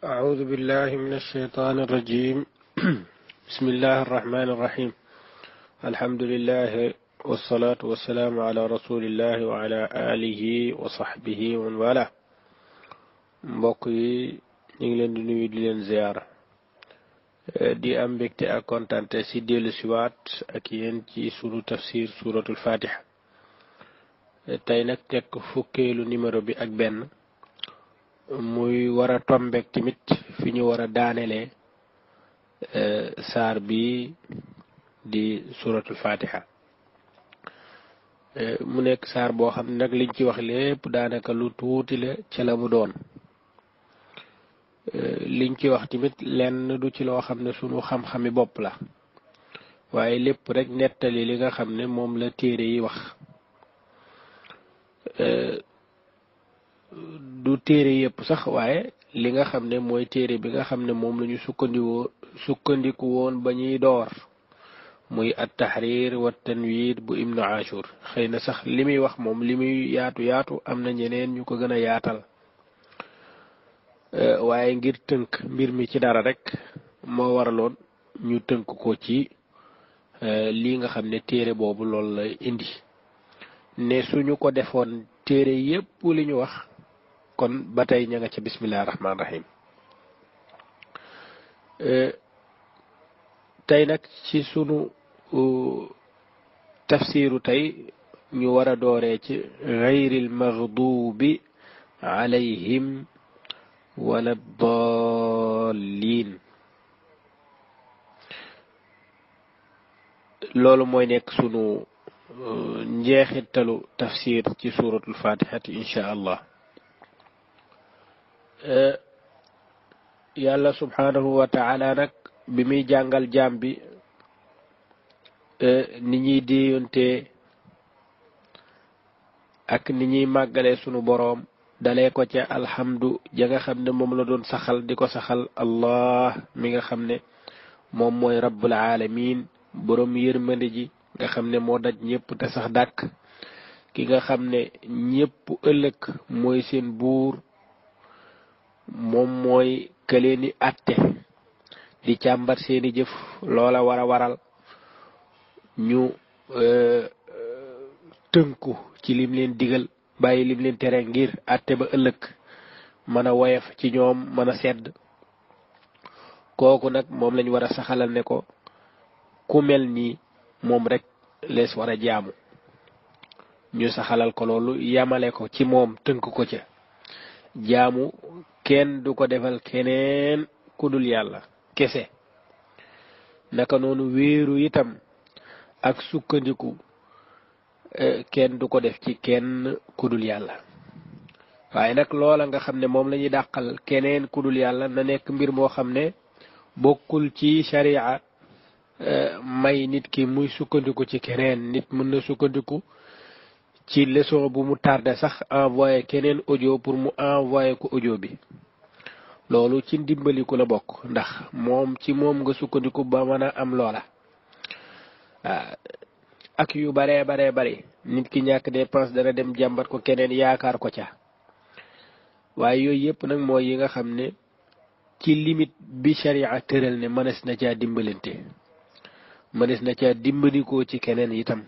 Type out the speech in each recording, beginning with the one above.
أعوذ بالله من الشيطان الرجيم بسم الله الرحمن الرحيم الحمد لله والصلاة والسلام على رسول الله وعلى آله وصحبه ومن والاه mbokk yi ñu ngi leen di nuyu di leen ziyaara di am mbégte ak kontante ci dellu siwaat ak yéen ci sunu tafsir suratul fatiha tey nag tekk fukkeelu numéro bi ak benn muy war a tombeek tamit fi ñu war a daanelee saar bi di suratul fatiha mu nekk saar boo xam ne nag liñ ci wax lépp daanaka lu tuuti la ca la mu doon liñ ci wax tamit lenn du ci loo xam ne sunu xam-xami bopp la waaye lépp rek nettali li nga xam ne moom la téere yi wax du téere yépp sax waaye li nga xam ne mooy téere bi nga xam ne moom la ñu sukkandiku woon ba ñuy door muy at-tahrir wa tanwir bu ibnu ashur xëy na sax li muy wax moom li muy yaatu am na ñeneen ñu ko gën a yaatal waaye ngir tënk mbir mi ci dara rek moo waraloon ñu tënk ko ci lii nga xam ne téere boobu loolu la indi ne suñu ko defoon téere yépp li ñu wax kon ba tey ña nga ca bismillah rahmaan rahim tey nag ci sunu tafsiru tey ñu war a dooree ci gayril maghdubi alayhim wala dallin loolu mooy nekk sunu njeexitalu tafsir ci suratul fatihati insha allah yàlla subhanahu wa ta'ala nag bi muy jàngal jaam bi ni ñuy déeyonte ak ni ñuy màggale sunu boroom dalee ko ca alhamdu ja nga xam ne moom la doon saxal di ko saxal allah mi nga xam ne moom mooy rabbul alamin boroom yërmande ji nga xam ne moo daj ñépp te sax dàkk ki nga xam ne ñépp ëllëg mooy seen buur moom mooy këleeni àtte di càmbar seeni jëf loola war a waral ñu tënku ci lim leen digal bàyyi lim leen tere ngir àtte ba ëllëg mën a woyof ci ñoom mën a sedd kooku nag moom lañ war a saxalal ne ko ku mel nii moom rek lees war a jaamu ñu saxalal ko loolu yamale ko ci moom tënk ko ca jaamu kenn du ko defal keneen ku dul yàlla kese naka noonu wéeru itam ak sukkandiku kenn du ko def ci kenn ku dul yàlla waaye nag loola nga xam ne moom la ñuy dàqal keneen ku dul yàlla na nekk mbir moo xam ne bokkul ci sharia may nit ki muy sukkandiku ci keneen nit mën na sukkandiku ci leçon bu mu tardé sax envoyé keneen audio pour mu envoyé ko audio bi loolu ci ndimbaliku la bokk ndax moom ci moom nga sukkandiku ba mën a am loola ak yu bare nit ki ñàkk dépense dana dem jàmbat ko keneen yaakaar ko ca waaye yooyu yépp nag mooy yi nga xam ne ci limite bi sharia tëral ne mënees na caa dimbalante mënees na caa dimbalikoo ci keneen itam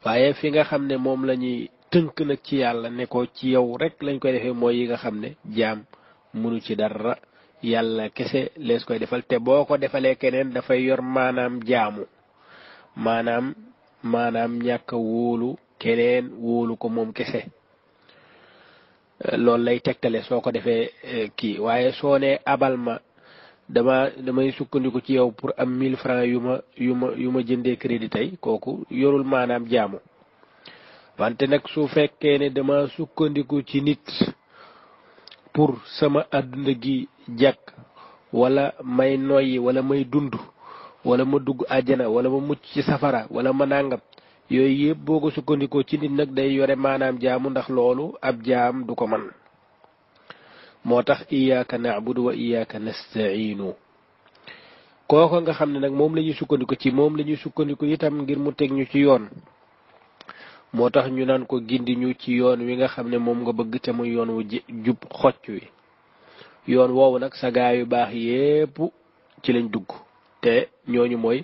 waaye fi nga xam ne moom la ñuy tënk nag ci yàlla ne ko ci yow rek lañ koy defee mooy yi nga xam ne jaam mënu ci dara yàlla kese lees koy defal te boo ko defalee keneen dafay yor maanaam jaamu maanaam ñàkk a wóolu keneen wóolu ko moom kese loolu lay tegtale soo ko defee kii waaye soo ne abal ma damay sukkandiku ci yow pour am 1000 francs yu ma jëndee crédit tey kooku yorul maanaam jaamu wante nag su fekkee ne dama sukkandiku ci nit pour sama àdduna gi jàkk wala may noyyi wala may dund wala ma dugg àjjana wala ma mucc ci safara wala ma nàngam yooyu yëpp boo ko sukkandikoo ci nit nag day yore maanaam jaamu ndax loolu ab jaam du ko man moo tax iyyaka na'budu wa iyyaka nasta'inu kooko nga xam ne nag moom la ñuy sukkandiku ci moom la ñuy sukkandiku itam ngir mu teg ñu ci yoon moo tax ñu naan ko gindi ñu ci yoon wi nga xam ne moom nga bëgg te muy yoon wu jub xocc wi yoon woowu nag sa gaa yu baax yépp ci lañ dugg te ñooñu mooy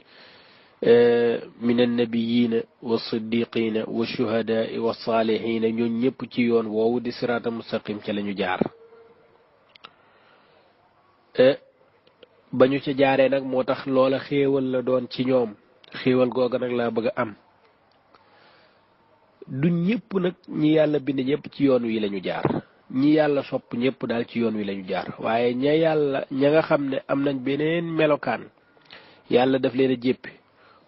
min annabiyiina wa siddiqiina wa shuhadaa wa saalihiina ñooñ ñëpp ci yoon woowu di siraata mustaqim ca lañu jaar ba ñu ca jaaree nag moo tax loola xéewal la doon ci ñoom xéewal googa nag laa bëgg a am du ñëpp nag ñi yàlla bind ñëpp ci yoon wi lañu jaar ñi yàlla sopp ñëpp daal ci yoon wi lañu jaar waaye ña nga xam ne am nañ beneen melokaan yàlla daf leen a jéppi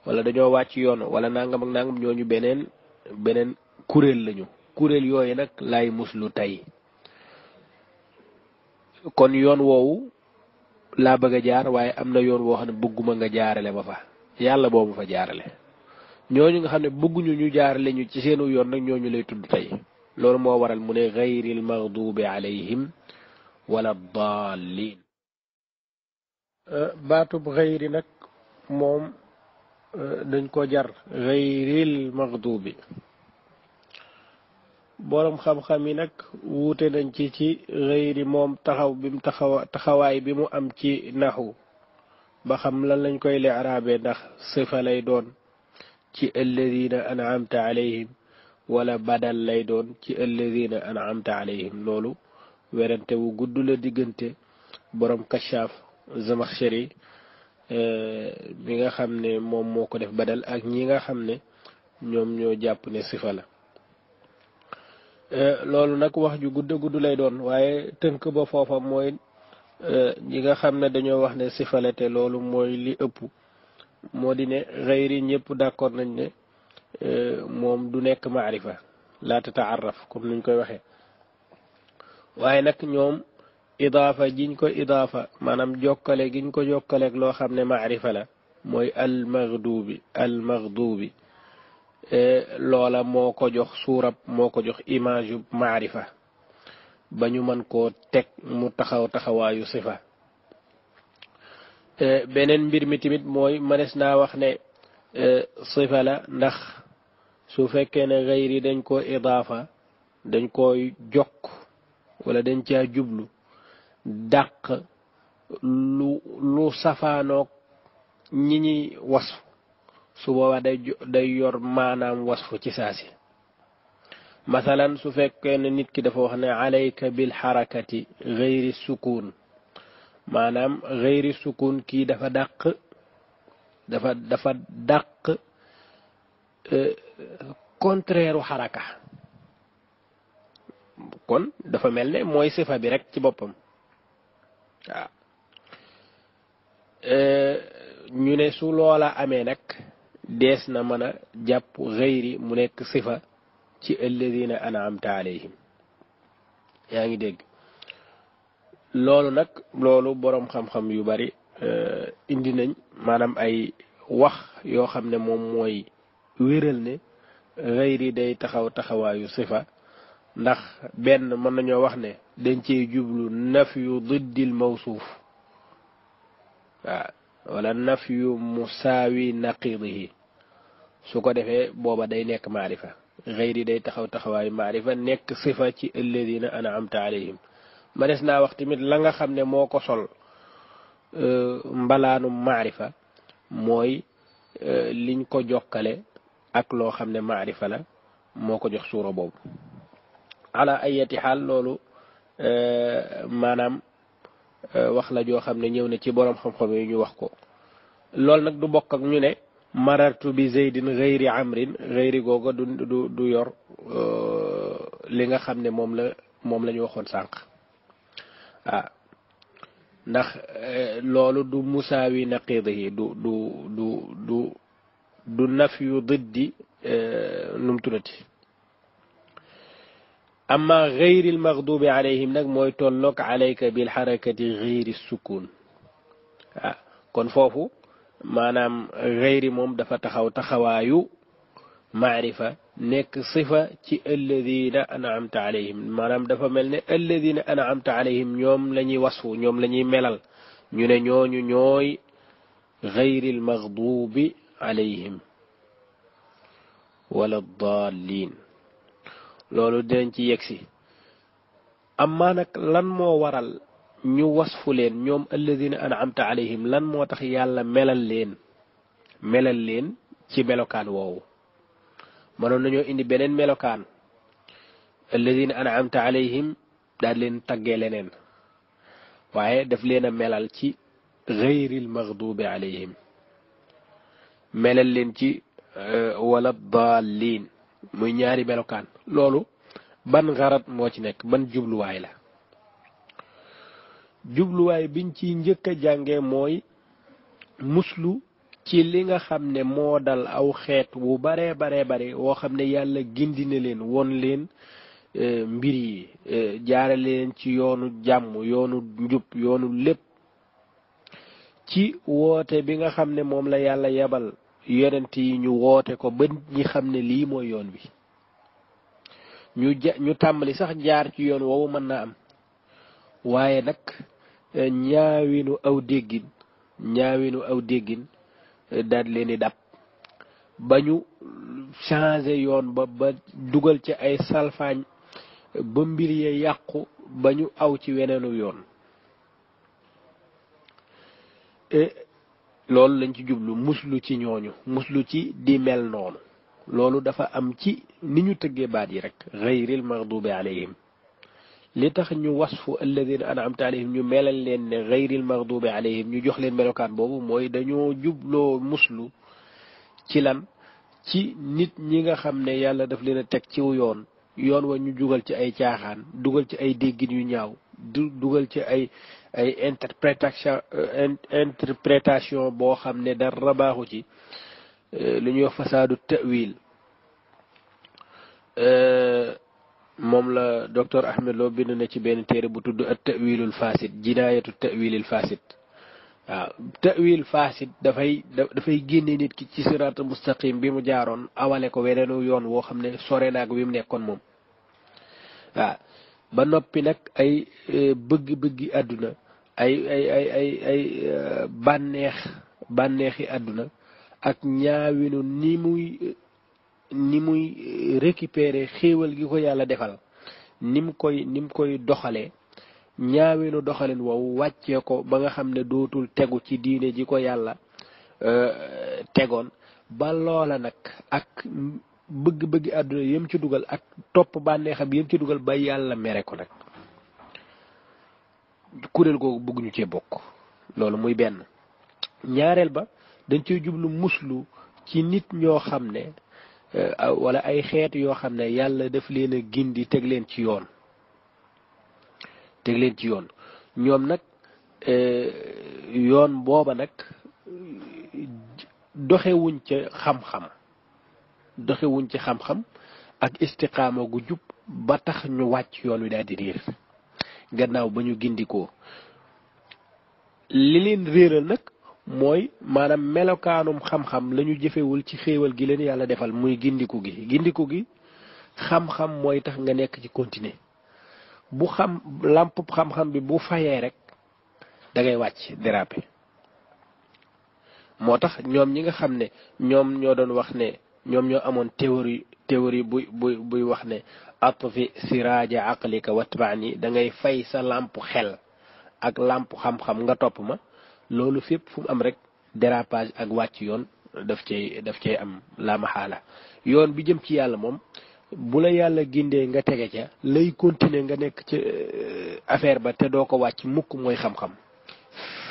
wala dañoo wàcc yoon wala nangam ak nangam ñooñu beneen kuréel lañu kuréel yooyu nag lay muslu tey kon yoon woowu laa bëgg a jaar waaye am na yoon woo xam ne bëgguma nga jaarale ma fa yàlla boobu fa jaarale ñooñu nga xam ne bëgguñu ñu jaarale ñu ci seenu yoon nag ñooñu lay tudd tey loolu moo waral mu ne gayril maghdubi alayhim wala dallin baatub gayri nag moom dañ ko jar gayril maghdubi boroom xam-xam yi nag wuute nañ ci gayri moom taxawaay bi mu am ci naxu ba xam lan lañ koy li'raabe ndax sifa lay doon ci alladina an'amta alayhim wala badal lay doon ci alladina an'amta alayhim loolu werante wu gudd la diggante boroom Kashaaf Zamakhshari mi nga xam ne moom moo ko def badal ak ñi nga xam ne ñoom ñoo jàpp ne sifa la loolu nag wax ju gudd lay doon waaye tënk ba foofa mooy ñi nga xam ne dañoo wax ne sifa la te loolu mooy li ëpp moo di ne xayri ñëpp d'accord nañ ne moom du nekk maarifa la tataarraf comme nuñ koy waxee waaye nag ñoom idaafa jiñ ko idaafa maanaam jokkale giñ ko jokkaleeg loo xam ne maarifa la mooy almaghdubi loola moo ko jox suurab moo ko jox image yu maarifa ba ñu mën koo teg mu taxawaayu sifa beneen mbir mi tamit mooy mënees naa wax ne sifa la ndax su fekkee ne gayri dañ ko idaafa dañ koy jokk wala dañ caa jublu dàq lu safaanoog ñi ñi wasfu su boobaa day yor maanaam wasfu ci saasi masalan su fekkee ne nit ki dafa wax ne alayka bil xarakati gayri sukun maanaam gayri sukun kii dafa dàq contraire u xaraka kon dafa mel ne mooy sifa bi rek ci boppam waaw ñu ne su loola amee nag dees na mën a jàpp gayri mu nekk sifa ci alladina an'amta alayhim yaa ngi dégg loolu boroom xam-xam yu bari indi nañ maanaam ay wax yoo xam ne moom mooy wéral ne gayri day taxawaayu sifa ndax benn mën nañoo wax ne dañ cee jublu nafyu diddil mawsuuf waaw wala nafyu musaawi naqidihi su ko defee booba day nekk maarifa gayri day taxawaayu maarifa nekk sifa ci alladina an'amta alayhim ma des naa wax tamit la nga xam ne moo ko sol mbalaanum maarifa mooy liñ ko jokkale ak loo xam ne maarifa la moo ko jox suura boobu ala ayati xaal loolu maanaam wax la joo xam ne ñëw na ci boroom xam-xam yi ñu wax ko loolu nag du bokk ak ñu ne marartu bi zeydin gayri amrin gayri googa du yor li nga xam ne moom la ñu waxoon sànq ndax loolu du musaawi naqidihi du nafyu diddi num tuddati amma gayril maghdubi alayhim nag mooy tolloog alayka bil xarakati gayri sukun kon foofu maanaam gayri moom dafa taxawaayu maarifa nekk sifa ci alladina an'amta alayhim maanaam dafa mel ne alladina an'amta alayhim ñoom la ñuy wasfu ñoom la ñuy melal ñu ne ñooñu ñooy gayril maghdubi alayhim wala dallin loolu dinañ ci yegsi amma nag lan moo waral ñu wasfu leen ñoom alladina an'amta alayhim lan moo tax yàlla melal leen ci melokaan woowu mënoon nañoo indi beneen melokaan alladina an'amta alayhim daal leen taggee leneen waaye daf leen a melal ci gayril maghdubi alayhim melal leen ci wala daalliin muy ñaari melokaan loolu ban garat moo ci nekk ban jubluwaay la jubluwaay biñ ci njëkk a jànge mooy muslu ci li nga xam ne moo dal aw xeet wu bare woo xam ne yàlla gindi na leen won leen mbir yi jaarale leen ci yoonu jàmm yoonu njub yoonu lépp ci woote bi nga xam ne moom la yàlla yebal yonent yi ñu woote ko ba ñi xam ne lii mooy yoon wi ñu tàmbali sax jaar ci yoon woowu mën naa am waaye nag ñaawinu aw déggin daal leen di dab ba ñu changé yoon ba dugal ci ay salfaañ ba mbir ya yàqu ba ñu aw ci weneenu yoon loolu lañ ci jublu muslu ci ñooñu muslu ci di mel noonu loolu dafa am ci ni ñu tëggee baat yi rek gayril maghdubi alayhim li tax ñu wasfu alladina an'amta alayhim ñu melal leen ne gayril maghdubi alayhim ñu jox leen melokaan boobu mooy dañoo jubloo muslu ci lan ci nit ñi nga xam ne yàlla daf leen a teg ciw yoon wa ñu dugal ci ay caaxaan dugal ci ay déggin yu ñaaw dugal ci ay interprétation boo xam ne dara baaxu ci lu ñuy wax fasaadu ta'wil moom la docteur Ahmed Lo bind na ci benn téere bu tudd at ta'wilul fasid jinaayatu ta'wilil fasid waaw ta'wil fasid dafay génne nit ki ci siraatal mustaqim bi mu jaaroon awale ko weneenu yoon woo xam ne sore naag bi mu nekkoon moom waaw ba noppi nag ay bëgg-bëggi àdduna ay bànneexi àdduna ak ñaawinu ni muy récupérer xéewal gi ko yàlla defal ni mu koy doxalee ñaawinu doxalin woowu wàccee ko ba nga xam ne dootul tegu ci diine ji ko yàlla tegoon ba loola nag ak bëgg-bëggi àdduna yëm ci dugal ak topp bànneexam yëm ci dugal ba yàlla mere ko nag kuréel googu bëgguñu cee bokk loolu muy benn ñaareel ba dañ ciy jublu muslu ci nit ñoo xam ne wala ay xeet yoo xam ne yàlla daf leen a gindi teg leen ci yoon ñoom nag yoon booba nag doxewuñ ca xam-xam ak istiqaama gu jub ba tax ñu wàcc yoon wi daal di réer gannaaw ba ñu gindikoo li leen réeral nag mooy maanaam melokaanum xam-xam la ñu jëfewul ci xéewal gi leen yàlla defal muy gindiku gi xam-xam mooy tax nga nekk ci continuer bu làmpub xam-xam bi bu fayee rek da ngay wàcc déraper moo tax ñoom ñi nga xam ne ñoom ñoo doon wax ne ñoom ñoo amoon théorie buy wax ne atfi siraaja aqlika watba'ni da ngay fay sa làmpu xel ak làmpu xam-xam nga topp ma loolu fépp fu mu am rek dérapage ak wàcc yoon daf cay am la maxaala yoon bi jëm ci yàlla moom bu la yàlla gindee nga tege ca lay continuer nga nekk ca affaire ba te doo ko wàcc mukk mooy xam-xam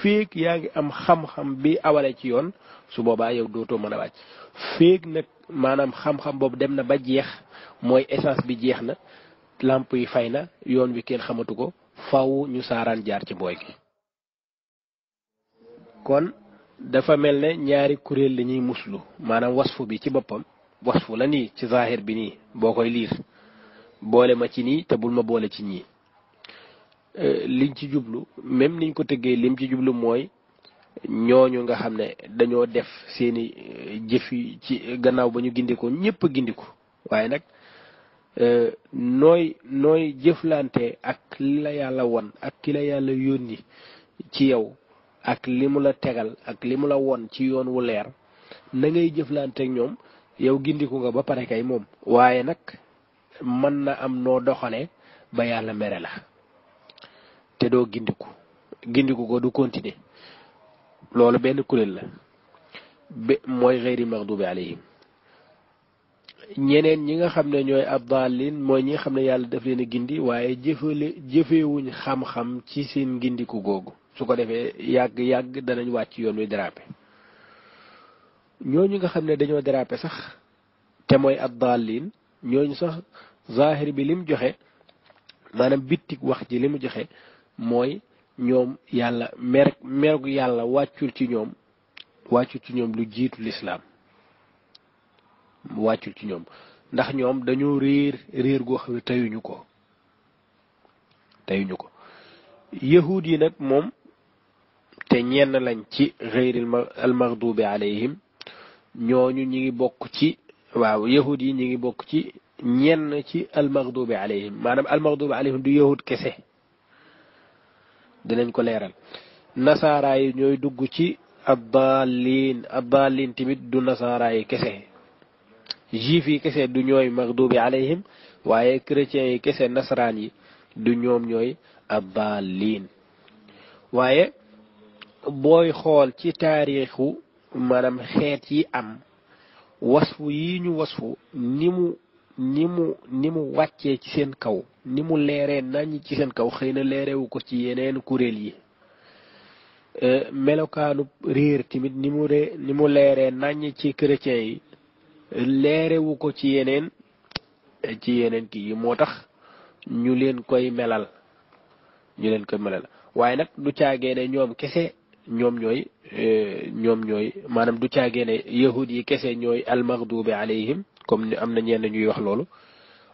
féeg yaa ngi am xam-xam bi awale ci yoon su boobaa yow dootoo mën a wàcc féeg nag maanaam xam-xam boobu dem na ba jeex mooy essence bi jeex na lamp yi fay na yoon wi kenn xamatu ko faw ñu saaraan jaar ci mbooy gi kon dafa mel ne ñaari kuréel la ñuy muslu maanaam wasfu bi ci boppam wasfu la nii ci zahir bi nii boo koy liir boole ma ci nii te bul ma boole ci ñii liñ ci jublu même niñ ko tëggee lim ci jublu mooy ñooñu nga xam ne dañoo def seeni jëf yi ci gannaaw ba ñu gindiko ñëpp a gindiko waaye nag nooy jëflante ak li la yàlla won ak ki la yàlla yónni ci yow ak li mu la tegal ak li mu la won ci yoon wu leer na ngay jëflante ak ñoom yow gindiku nga ba pare kay moom waaye nag mën na am noo doxale ba yàlla mere la te doo gindiku gindiku ko du continuer loolu benn kuréel la mooy xeyri maxdubi alayhim. ñeneen ñi nga xam ne ñooy addaalin mooy ñi nga xam ne yàlla daf leen a gindi waaye jëfewuñ xam-xam ci seen gindiku googu su ko defee yàgg danañ wàcc yoon wi dérapé. ñooñu nga xam ne dañoo dérapé sax te mooy addaalin ñooñu sax zahir bi lim joxe maanaam bittik wax ji li mu joxe mooy ñoom yàlla mergu yàlla wàccul ci ñoom lu jiitu lislaam wàccul ci ñoom ndax ñoom dañoo réer goo xam ne teyuñu ko yahuud yi nag moom te ñenn lañ ci xeyril almaghdubi alayhim ñooñu ñi ngi bokk ci yahuud yi ñi ngi bokk ci ñenn ci almaghdubi alayhim maanaam almaghdubi alayhim du yahud kese dinañ ko leeral. nasaara yi ñooy dugg ci addaalin tamit du nasaara yi kese juif yi kese du ñooy maghdubi alayhim waaye chrétiens yi kese nasaraan yi du ñoom ñooy addaalin. waaye booy xool ci taarixu maanaam xeet yi am wasfu yi ñu wasfu ni mu wàccee ci seen kaw ni mu leeree nañ ci seen kaw xëy na leerewu ko ci yeneen kuréel yi. melokaanu réer tamit ni mu leeree nañ ci chrétiens yi leerewu ko ci yeneen kii yi moo tax ñu leen koy melal waaye nag du caagee ne ñoom kese ñoom ñooy maanaam du caagee ne yahud yi kese ñooy almaghdubi alayhim comme ni am na ñenn ñuy wax loolu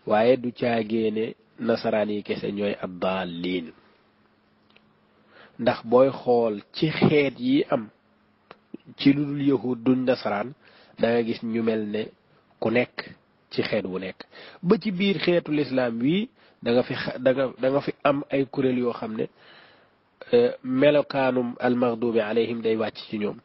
waaye du caagee ne nasaraan yi kese ñooy addaalin ndax booy xool ci xeet yi am ci lu dul yahud duñ nasaraan da nga gis ñu mel ne ku nekk ci xeet wu nekk ba ci biir xeetu lislaam wi da nga fi am ay kuréel yoo xam ne melokaanum almaghdubi alayhim day wàcc ci ñoom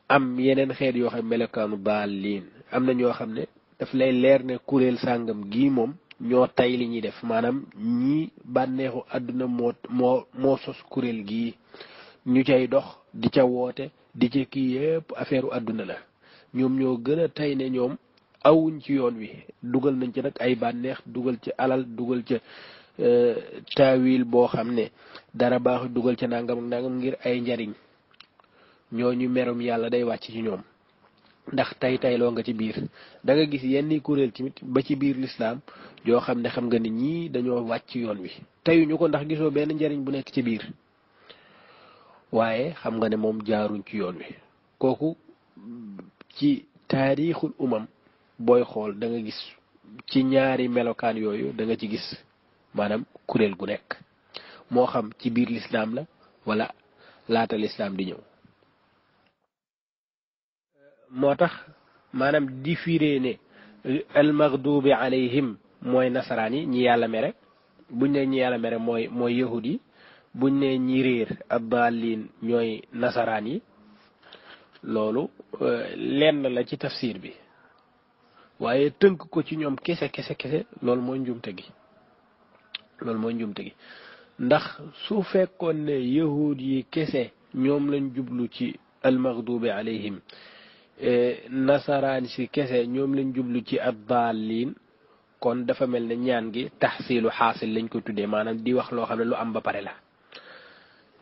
am yeneen xeet yoo xam ne melokaanu daalin am na ñoo xam ne daf lay leer ne kuréel sàngam gii moom ñoo tay li ñuy def maanaam ñii bànneexu àdduna moo sos kuréel gii ñu cay dox di ca woote di ca kii yépp affaire àdduna la ñoom ñoo gën a tay ne ñoom awuñ ci yoon wi dugal nañ ci nag ay bànneex dugal ci alal dugal ca taawil boo xam ne dara baaxu dugal ca nangam ak nangam ngir ay njariñ ñooñu merum yàlla day wàcc ci ñoom ndax tayloo nga ci biir da nga gis yenn kuréel tamit ba ci biir lislaam yoo xam ne xam nga ni ñii dañoo wàcc yoon wi teyuñu ko ndax gisoo benn njariñ bu nekk ci biir waaye xam nga ne moom jaaruñ ci yoon wi kooku ci taarixul umam booy xool da nga gis ci ñaari melokaan yooyu da nga ci gis maanaam kuréel gu nekk moo xam ci biir lislaam la wala laata lislaam di ñëw. moo tax maanaam di firee ne almaghdubi alayhim mooy nasaraan yi ñi yàlla mere buñ ne ñi yàlla mere mooy yahud yi buñ ne ñi réer addaalin ñooy nasaraan yi loolu lenn la ci tafsir bi waaye tënk ko ci ñoom kese loolu mooy njumte gi ndax su fekkoon ne yahud yi kese ñoom lañ jublu ci almaghdubi alayhim nasaraan si kese ñoom lañ jublu ci addaalin kon dafa mel ne ñaan gi taxsilu xaasil lañ ko tuddee maanaam di wax loo xam ne lu am ba pare la.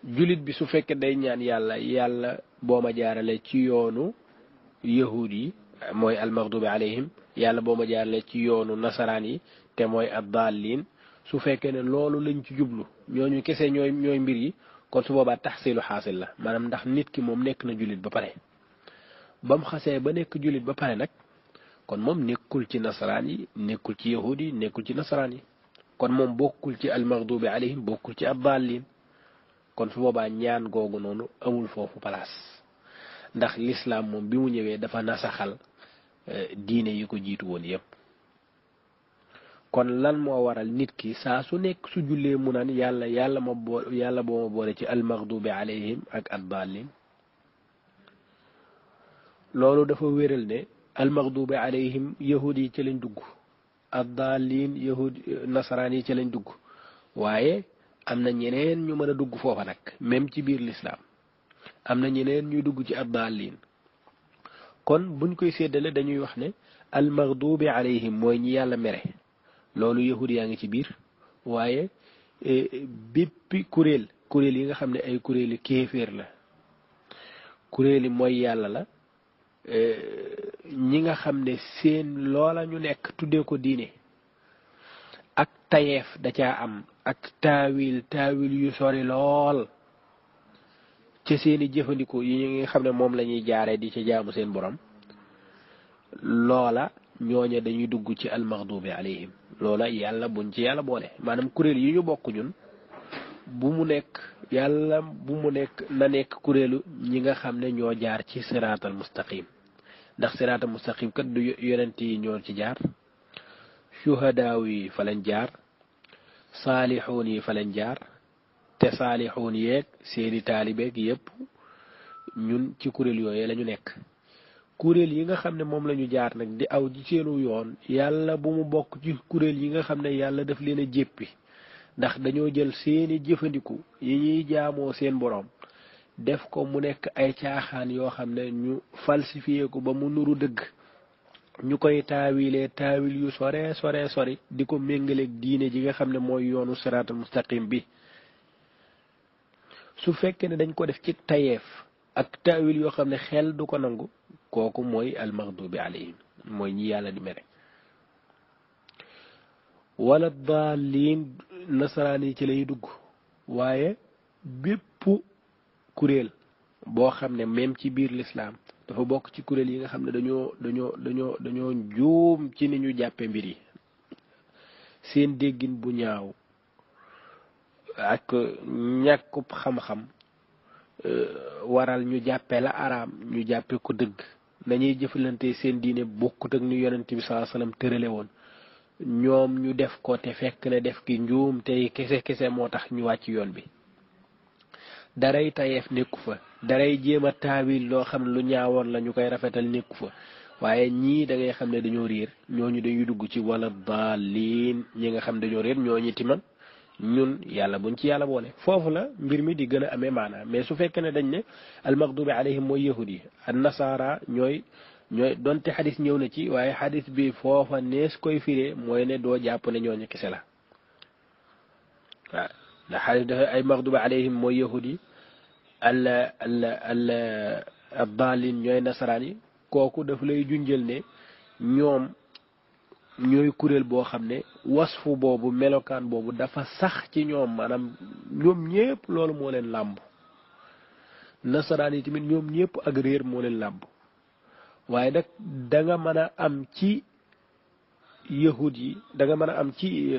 julit bi su fekkee day ñaan yàlla boo ma jaarale ci yoonu yahud yi mooy almaghdubi alayhim yàlla boo ma jaarale ci yoonu nasaraan yi te mooy addaalin su fekkee ne loolu lañ ci jublu ñooñu kese ñooy mbir yi kon su boobaa taxsilu xaasil la maanaam ndax nit ki moom nekk na julit ba pare. ba mu xasee ba nekk jullit ba pare nag kon moom nekkul ci nasaraan yi nekkul ci yahud yi nekkul ci nasaraan yi kon moom bokkul ci almaghdubi alayhim bokkul ci addaalin kon su boobaa ñaan googu noonu amul foofu place ndax lislaam moom bi mu ñëwee dafa nasaxal diine yi ko jiitu woon yépp. kon lan moo waral nit ki saa su nekk su jullee mu naan yàlla boo ma boole ci almaghdubi alayhim ak addaalin loolu dafa wéral ne almaghdubi alayhim yahud yi ci lañ dugg addaalin yahud nasaraan yi ci lañ dugg waaye am na ñeneen ñu mën a dugg foofa nag même ci biir lislaam am na ñeneen ñuy dugg ci addaalin kon buñ koy séddale dañuy wax ne almaghdubi alayhim mooy ñi yàlla mere loolu yahud yaa ngi ci biir waaye béppi kuréel yi nga xam ne ay kuréeli kéeféer la kuréeli mooy yàlla la ñi nga xam ne seen loola ñu nekk tuddee ko diine ak tayeef da caa am ak taawil yu sori lool ca seeni jëfandikoo yi ñi nga xam ne moom la ñuy jaaree di ca jaamu seen borom loola ñooña dañuy dugg ci almaghdubi alayhim loola yàlla buñ ci yàlla boole maanaam kuréel yi ñu bokk ñun bu mu nekk yàlla bu mu nekk na nekk kuréelu ñi nga xam ne ñoo jaar ci siraatal mustaqim ndax siraatal mustaqim kat du yonent yi ñoo ci jaar shuhadaaw yi fa lañ jaar saalixuun yi fa lañ jaar te saalixuun yeeg seeni taalibeeg yépp ñun ci kuréel yooyu lañu nekk kuréel yi nga xam ne moom lañu jaar nag di aw ci seenu yoon yàlla bu mu bokk ci kuréel yi nga xam ne yàlla daf leen a jéppi ndax dañoo jël seeni jëfandiku yi ñuy jaamoo seen borom def ko mu nekk ay caaxaan yoo xam ne ñu falsifié ko ba mu nuru dëgg ñu koy taawilee taawil yu sori di ko méngaleeg diine ji nga xam ne mooy yoonu siraatal mustaqim bi su fekkee ne dañ ko def ci tayeef ak taawil yoo xam ne xel du ko nangu kooku mooy almaghdubi alayhim mooy ñi yàlla di mere wala daalliin nasaraan yi ci lay dugg waaye bépp kuréel boo xam ne même ci biir lislaam dafa bokk ci kuréel yi nga xam ne dañoo njuum ci ni ñu jàppe mbir yi seen déggin bu ñaaw ak ñàkkub xam-xam waral ñu jàppe la araam ñu jàppe ko dëgg nañuy jëfalante seen diine bokkut ak ñu yonent bi sallallahu alayhi wasallam tërale woon ñoom ñu def ko te fekk ne def ki njuum tey kese moo tax ñu wàcc yoon bi daray tayeef nekku fa daray jéem a taawil loo xam ne lu ñaawoon la ñu koy rafetal nekku fa waaye ñii da ngay xam ne dañoo réer ñooñu dañuy dugg ci wala daalliin ñi nga xam dañoo réer ñooñu timan ñun yàlla buñ ci yàlla boole foofu la mbir mi di gën a amee maanaam mais su fekkee ne dañ ne almaghdubi alayhim mooy yahud yi an nasaara ñooy donte xadis ñëw na ci waaye xadis bi foofa nees koy firee mooy ne doo jàpp ne ñooñu kese la waaw ndax xadis dafa ay maghdubi alayhim mooy yahud yi al daalin ñooy nasaraan yi kooku daf lay junjël ne ñoom ñooy kuréel boo xam ne wasfu boobu melokaan boobu dafa sax ci ñoom maanaam ñoom ñépp loolu moo leen làmb nasaraan yi tamit ñoom ñépp ak réer moo leen làmb waaye nag da nga mën a am ci yahud yi da nga mën a am ci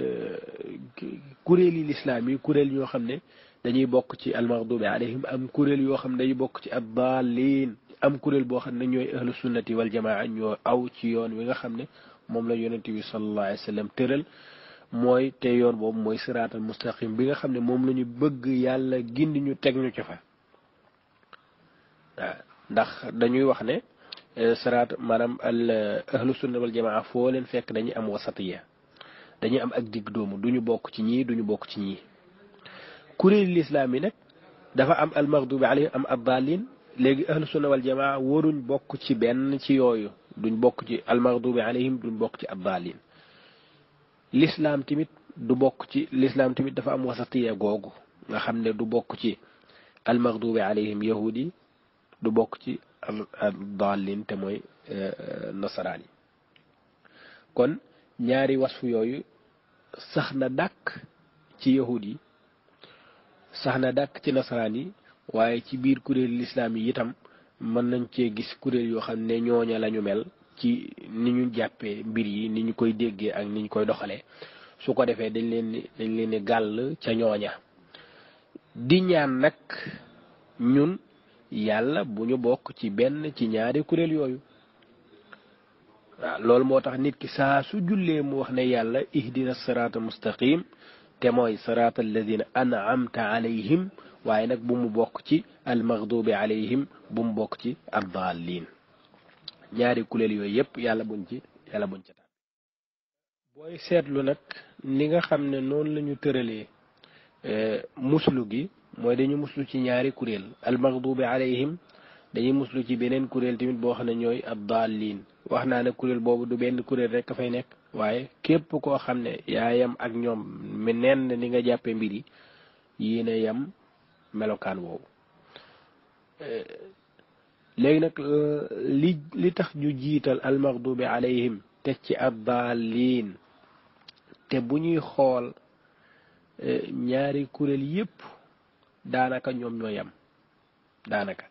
kuréel yi lislaam yi kuréel yoo xam ne dañuy bokk ci almaghdubi alayhim am kuréel yoo xam ne dañuy bokk ci ad-daalliin am kuréel boo xam ne ñooy ahlu sunnati wal jamaa ñoo aw ci yoon wi nga xam ne moom la yonent bi sallallahu alayhi wa sallam tëral mooy te yoon boobu mooy siraatal mustaqim bi nga xam ne moom la ñu bëgg yàlla gindi ñu teg ñu ci fa waaw ndax dañuy wax ne siraat maanaam ahlu sunna wal jamaa foo leen fekk dañuy am wasatiya dañuy am ak digg doomu duñu bokk ci ñii duñu bokk ci ñii kuréel lislaam yi nag dafa am almaghdubi alayhim am ad-daalliin léegi ahlu sunna wal jamaa waruñ bokk ci benn ci yooyu duñ bokk ci almaghdubi alayhim duñ bokk ci ad-daalliin lislaam tamit du bokk ci lislaam tamit dafa am wasatiya googu nga xam ne du bokk ci almaghdubi alayhim yahudi du bokk ci ad-daalliin te mooy nasaraan yi kon ñaari wasfu yooyu sax na dàkk ci yahudi yi sax na dàkk ci nasaraan yi waaye ci biir kuréel lislaam yi itam mën nañ cee gis kuréel yoo xam ne ñooña lañu mel ci ni ñu jàppee mbir yi ni ñu koy déggee ak ni ñu koy doxalee su ko defee dañ leen ni gàll ca ñooña di ñaan nag ñun yàlla bu ñu bokk ci benn ci ñaari kuréel yooyu waaw loolu moo tax nit ki saa su jullee mu wax ne yàlla ihdina sirata mustaqim te mooy sirata alladina an'amta alayhim waaye nag bu mu bokk ci almaghdubi alayhim bu mu bokk ci ad-daalliin ñaari kuréel yooyu yëpp yàlla buñ ci taal booy seetlu nag ni nga xam ne noonu la ñu tëralee muslu gi mooy dañu muslu ci ñaari kuréel almaghdubi alayhim dañuy muslu ci beneen kuréel tamit boo xam ne ñooy ad-daalliin wax naa ne kuréel boobu du benn kuréel rek ka fay nekk waaye képp koo xam ne yaa yam ak ñoom mi nen ni nga jàppee mbir yi yéen a yam melokaan woowu léegi nag li tax ñu jiital almaghdubi alayhim teg ci ad-daalliin te bu ñuy xool ñaari kuréel yépp daanaka ñoom ñoo yam daanaka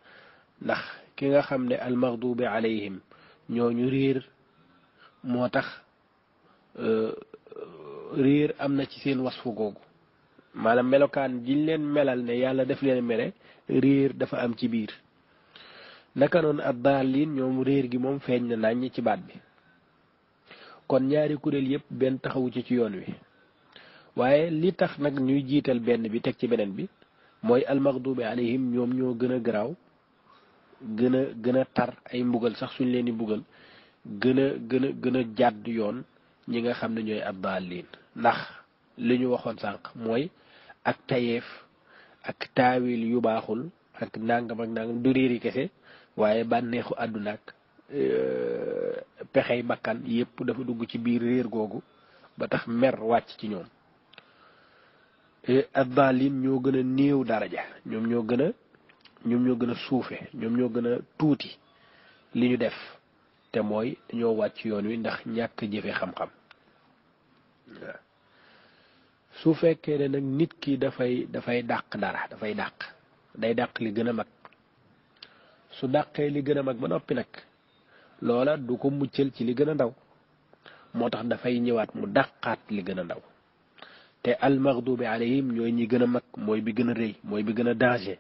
ndax ki nga xam ne almaghdubi alayhim ñooñu réer moo tax réer am na ci seen wasfu googu maanaam melokaan jiñ leen melal ne yàlla def leen mere réer dafa am ci biir naka noonu ad-daalliin ñoom réer gi moom feeñ na naññ ci baat bi kon ñaari kuréel yépp benn taxawu ci yoon wi waaye li tax nag ñuy jiital benn bi teg ci beneen bi mooy almaghdubi alayhim ñoom ñoo gën a garaaw gën a tar ay mbugal sax suñ leen di mbugal gën a jàdd yoon ñi nga xam ne ñooy ad-daalliin ndax li ñu waxoon sànq mooy ak tayeef ak taawil yu baaxul ak nangam ak nangam du réeri kese waaye bànneexu àdduna ak pexey bakkan yépp dafa dugg ci biir réer googu ba tax mer wàcc ci ñoom ad-daalliin ñoo gën a néew daraja ñoom ñoo gën a suufe ñoom ñoo gën a tuuti li ñu def te mooy dañoo wàcc yoon wi ndax ñàkk jëfe xam-xam waaw su fekkee ne nag nit ki dafay dàq dara day dàq li gën a mag su dàqee li gën a mag ba noppi nag loola du ko muccal ci li gën a ndaw moo tax dafay ñëwaat mu dàqaat li gën a ndaw te almaghdubi alayhim ñooy ñi gën a mag mooy bi gën a rëy mooy bi gën a danger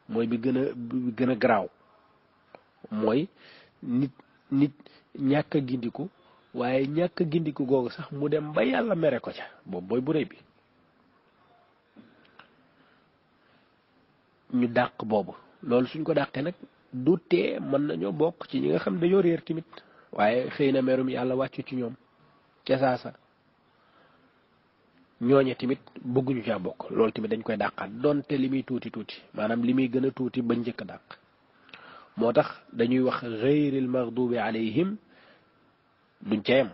mooy bi gën a garaaw mooy nit ñàkk a gindiku waaye ñàkk a gindiku googu sax mu dem ba yàlla mere ko ca boobu mooy bu rëy bi ñu dàq boobu loolu suñ ko dàqee nag du tee mën nañoo bokk ci ñi nga xam dañoo réer tamit waaye xëy na merum yàlla wàccu ci ñoom ca saasa ñooñe tamit bëgguñu caa bokk loolu tamit dañ koy dàqaat donte li muy tuuti maanaam li muy gën a tuuti ba njëkk a dàq moo tax dañuy wax ghayril maghdubi alayhim duñ ca yem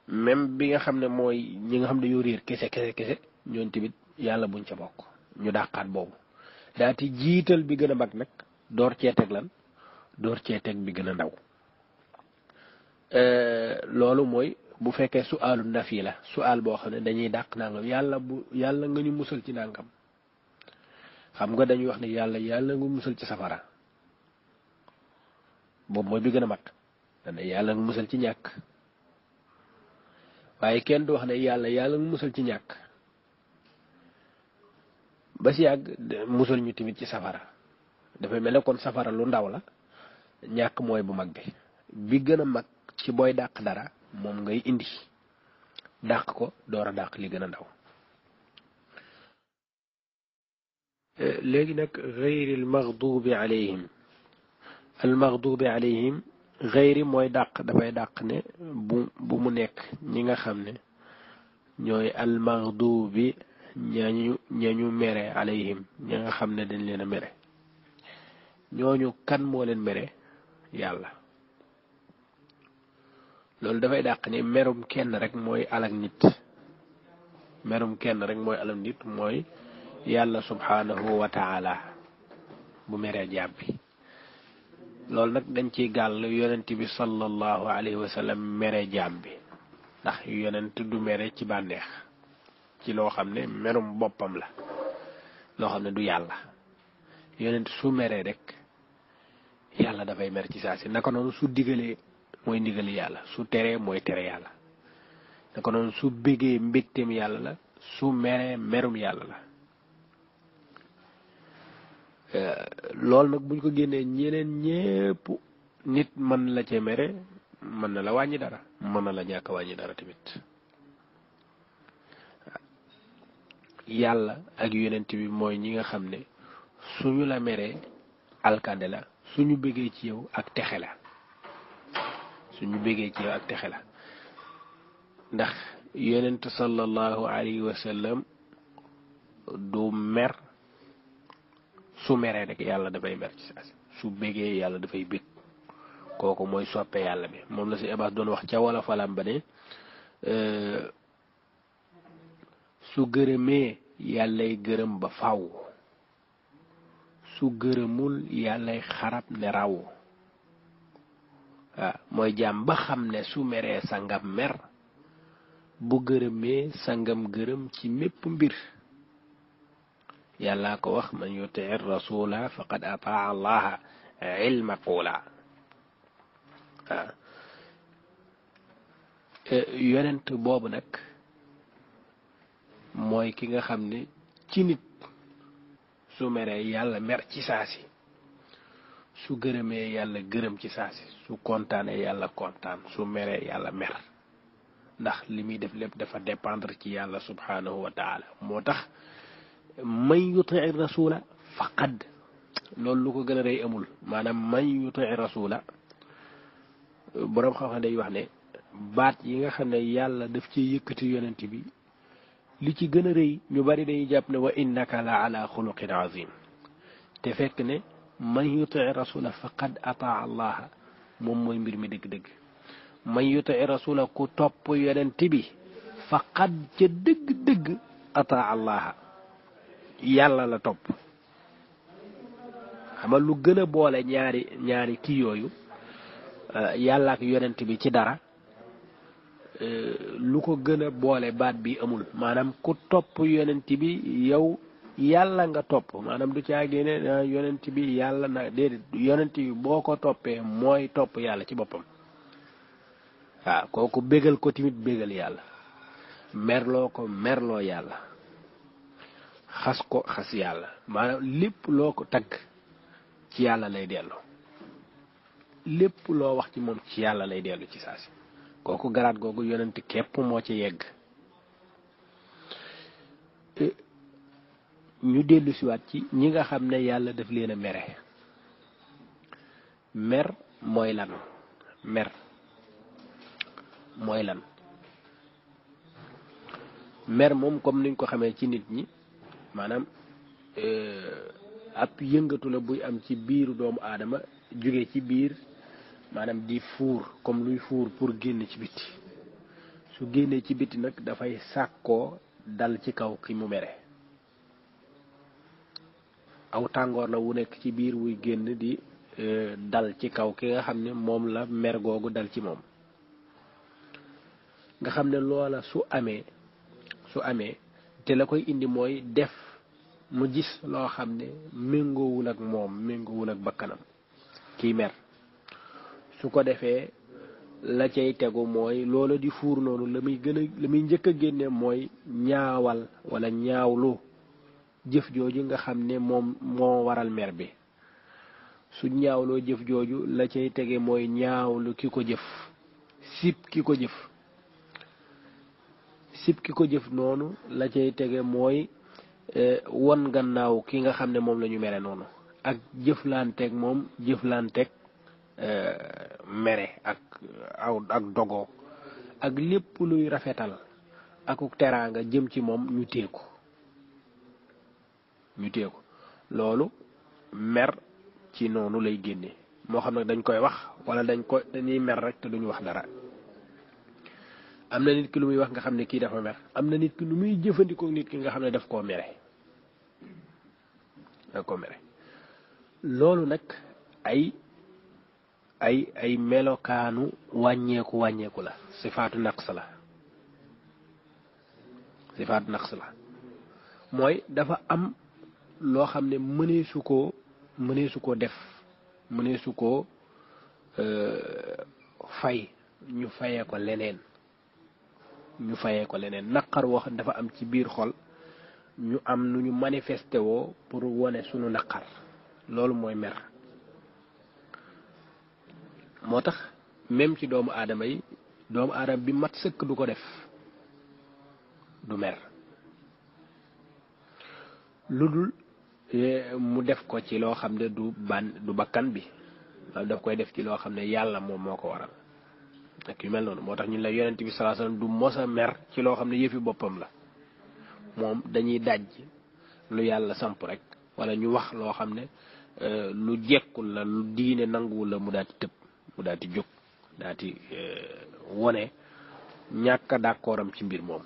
même bi nga xam ne mooy ñi nga xam dañoo réer kese ñooñ tamit yàlla buñ ca bokk ñu dàqaat boobu daati jiital bi gën a mag nag door cee teg bi gën a ndaw loolu mooy bu fekkee su'aalu nafi la su'aal boo xam ne dañuy dàq nangam yàlla nga ñu musal ci nangam xam nga dañuy wax ne yàlla nga musal ci safara boobu mooy bi gën a mag dana yàlla nga musal ci ñàkk waaye kenn du wax ne yàlla nga musal ci ñàkk ba si yàgg musal ñu tamit ci safara dafay mel ne kon safara lu ndaw la ñàkk mooy bu mag bi gën a mag ci booy dàq dara moom ngay indi dàq ko door a dàq li gën a ndaw léegi nag gayril maghdubi alayhim al maghdubi alayhim gayri mooy dàq dafay dàq ne bu mu nekk ñi nga xam ne ñooy al maghdubi ñañu mere alayhim ñi nga xam ne dañ leen a mere ñooñu kan moo leen mere yàlla loolu dafay dàq ni merum kenn rek mooy alak nit mooy yàlla subhanahu wa taala bu meree jaam bi loolu nag dañ ciy gàll yonent bi sallallahu alayhi wa sallam mere jaam bi ndax yonent du mere ci bànneex ci loo xam ne merum boppam la loo xam ne du yàlla yonent su meree rek yàlla dafay mer ci saa si naka noonu su digalee mooy ndigali yàlla su teree mooy tere yàlla naka noonu su bégee mbégteem yàlla la su meree merum yàlla la loolu nag buñ ko génnee ñeneen ñépp nit mën la cee mere mën na la wàññi dara mën na la ñàkk wàññi dara tamit yàlla ak yonent bi mooy ñi nga xam ne suñu la meree alkande la suñu bëggee ci yow ak texe la ndax yonent sallallahu alayhi wa sallam du mer su meree rek yàlla dafay mer ci saasi su bégee yàlla dafay bég kooku mooy soppe yàlla bi moom la si Abbas doon wax ca wala falam ba ne su gërëmee yàllay gërëm ba faw su gërëmul yàllay xarab ne raw waaw mooy jaam ba xam ne su meree sangam mer bu gërëmee sangam gërëm ci mépp mbir yàlla ko wax man yutii rasula faqad ataa allaha ilma qula waaw yonent boobu nag mooy ki nga xam ne ci nit su meree yàlla mer ci saasi su gërëmee yàlla gërëm ci saasi su kontaanee yàlla kontaan su meree yàlla mer ndax li muy def lépp dafa dépendre ci yàlla subhanahu wa taala moo tax man yutii rasula faqad loolu lu ko gën a rëy amul maanaam man yutii rasula boroom xam-xam day wax ne baat yi nga xam ne yàlla daf ci yëkkati yonent bi li ci gën a rëy ñu bari dañuy jàpp ne wa innaka la ala xuluqin azim te fekk ne man yutii rasula faqad ataa allaha moom mooy mbir mi dëgg-dëgg man yutii rasula ku topp yonent bi faqad ca dëgg-dëgg ataa allaha yàlla la topp xama lu gën a boole ñaari kii yooyu yàlla ak yonent bi ci dara lu ko gën a boole baat bi amul maanaam ku topp yonent bi yow yàlla nga topp maanaam du caa génne yonent bi yàlla na déedéet yonent bi boo ko toppee mooy topp yàlla ci boppam waaw kooku bégal ko tamit bégal yàlla merloo ko merloo yàlla xas ko xas yàlla maanaam lépp loo ko tagg ci yàlla lay dellu lépp loo wax ci moom ci yàlla lay dellu ci saasi kooku garaat googu yonent képp moo ci yegg ñu dellu siwaat ci ñi nga xam ne yàlla daf leen a mere mer mooy lan mer mooy lan mer moom comme niñ ko xamee ci nit ñi maanaam ab yëngatu la buy am ci biiru doomu aadama jóge ci biir maanaam di fuur comme luy fuur pour génn ci biti su génnee ci biti nag dafay sàkkoo dal ci kaw ki mu mere aw tàngoor la wu nekk ci biir wuy génn di dal ci kaw ki nga xam ne moom la mer googu dal ci moom nga xam ne loola su amee te la koy indi mooy def mu gis loo xam ne méngoowul ak moom méngoowul ak bakkanam kiy mer su ko defee la cay tegu mooy loola di fuur noonu la muy njëkk a génne mooy ñaawal wala ñaawlu jëf jooju nga xam ne moom moo waral mer bi su ñaawloo jëf jooju la cay tege mooy ñaawlu ki ko jëf sib ki ko jëf noonu la cay tege mooy won gannaaw ki nga xam ne moom la ñu mere noonu ak jëflanteeg moom jëflanteeg mere ak dogoo ak lépp luy rafetal akuk teraanga jëm ci moom ñu teeku loolu mer ci noonu lay génne moo xam nag dañ koy wax wala dañuy mer rek te duñu wax dara am na nit ki lu muy wax nga xam ne kii dafa mer am na nit ki lu muy jëfandikoo nit ki nga xam ne daf koo mere loolu nag ay melokaanu wàññeeku la sifaatu naqs la mooy dafa am loo xam ne mëneesu koo def mëneesu koo fay ñu fayee ko leneen naqar woo xam dafa am ci biir xol ñu am nu ñu manifesté woo pour wone sunu naqar loolu mooy mer moo tax même ci doomu aadama bi mat sëkk du ko def du mer lu dul mu def ko ci loo xam ne du bakkan bi daf koy def ci loo xam ne yàlla moom moo ko waral ak yu mel noonu moo tax ñun la yonent bi sallallahu alayhi wasallam du mos a mer ci loo xam ne yëfi boppam la moom dañuy daj lu yàlla samp rek wala ñu wax loo xam ne lu jekkul la lu diine nanguwul la mu daal di tëb mu daal di jóg daal di wone ñàkk a d'accordam ci mbir moom.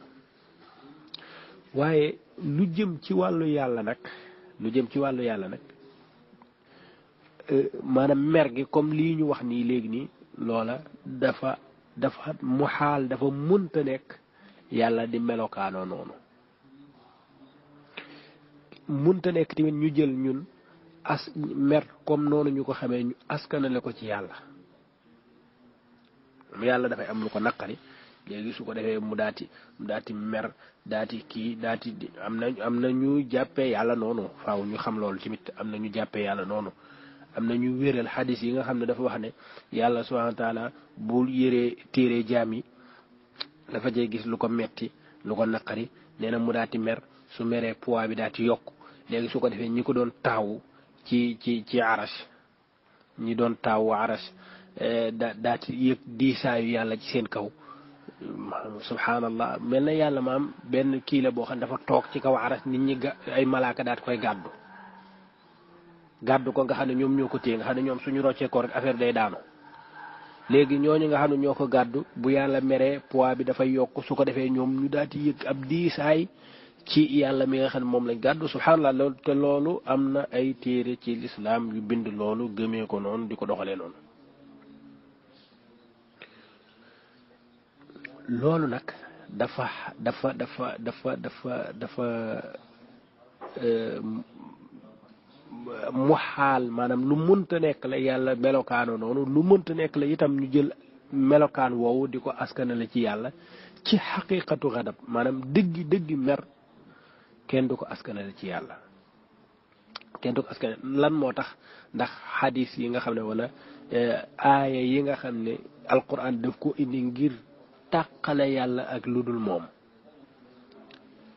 waaye lu jëm ci wàllu yàlla nag maanaam mer gi comme lii ñu wax nii léegi nii loola dafa mu xaal dafa mënta nekk yàlla di melokaanoo noonu. mënta nekk tamit ñu jël ñun mer comme noonu ñu ko xamee ñu askanale ko ci yàlla. yàlla dafay am lu ko naqari léegi su ko defee mu daati mer am na ñu jàppee yàlla noonu faaw ñu xam loolu tamit am na ñu jàppee yàlla noonu. am na ñu wéral xadis yi nga xam ne dafa wax ne yàlla subhanahu wa taala bu yëree téere jaam yi dafa jee gis lu ko metti lu ko naqari nee na mu daati mer su meree poids bi daati yokk léegi su ko defee ñi ko doon taawu ci arash ñi doon taawu arash daati yëg diisaayu yàlla ci seen kaw subhanallah mel na yàlla maam benn kii la boo xam ne dafa toog ci kaw arash nit ñi ay malaaka daat koy gàddu ko nga xam ne ñoom ñoo ko téye nga xam ne ñoom suñu roccee ko rek affaire day daanu léegi ñooñu nga xam ne ñoo ko gàddu bu yàlla meree poids bi dafay yokk su ko defee ñoom ñu daal di yëg ab diisaay ci yàlla mi nga xam ne moom lañ gàddu subhanallah loolu te loolu am na ay téere ci lislaam yu bind loolu gëmee ko noonu di ko doxalee noonu. loolu nag dafa mu xaal maanaam lu mënta nekk la yàlla melokaano noonu lu mënta nekk la itam ñu jël melokaan woowu di ko askanale ci yàlla ci xaqiqatu xadab maanaam dëggi mer kenn du ko askanale ci yàlla. kenn du ko askanale lan moo tax ndax xadis yi nga xam ne wala aaya yi nga xam ne alquran daf ko indi ngir tàqale yàlla ak lu dul moom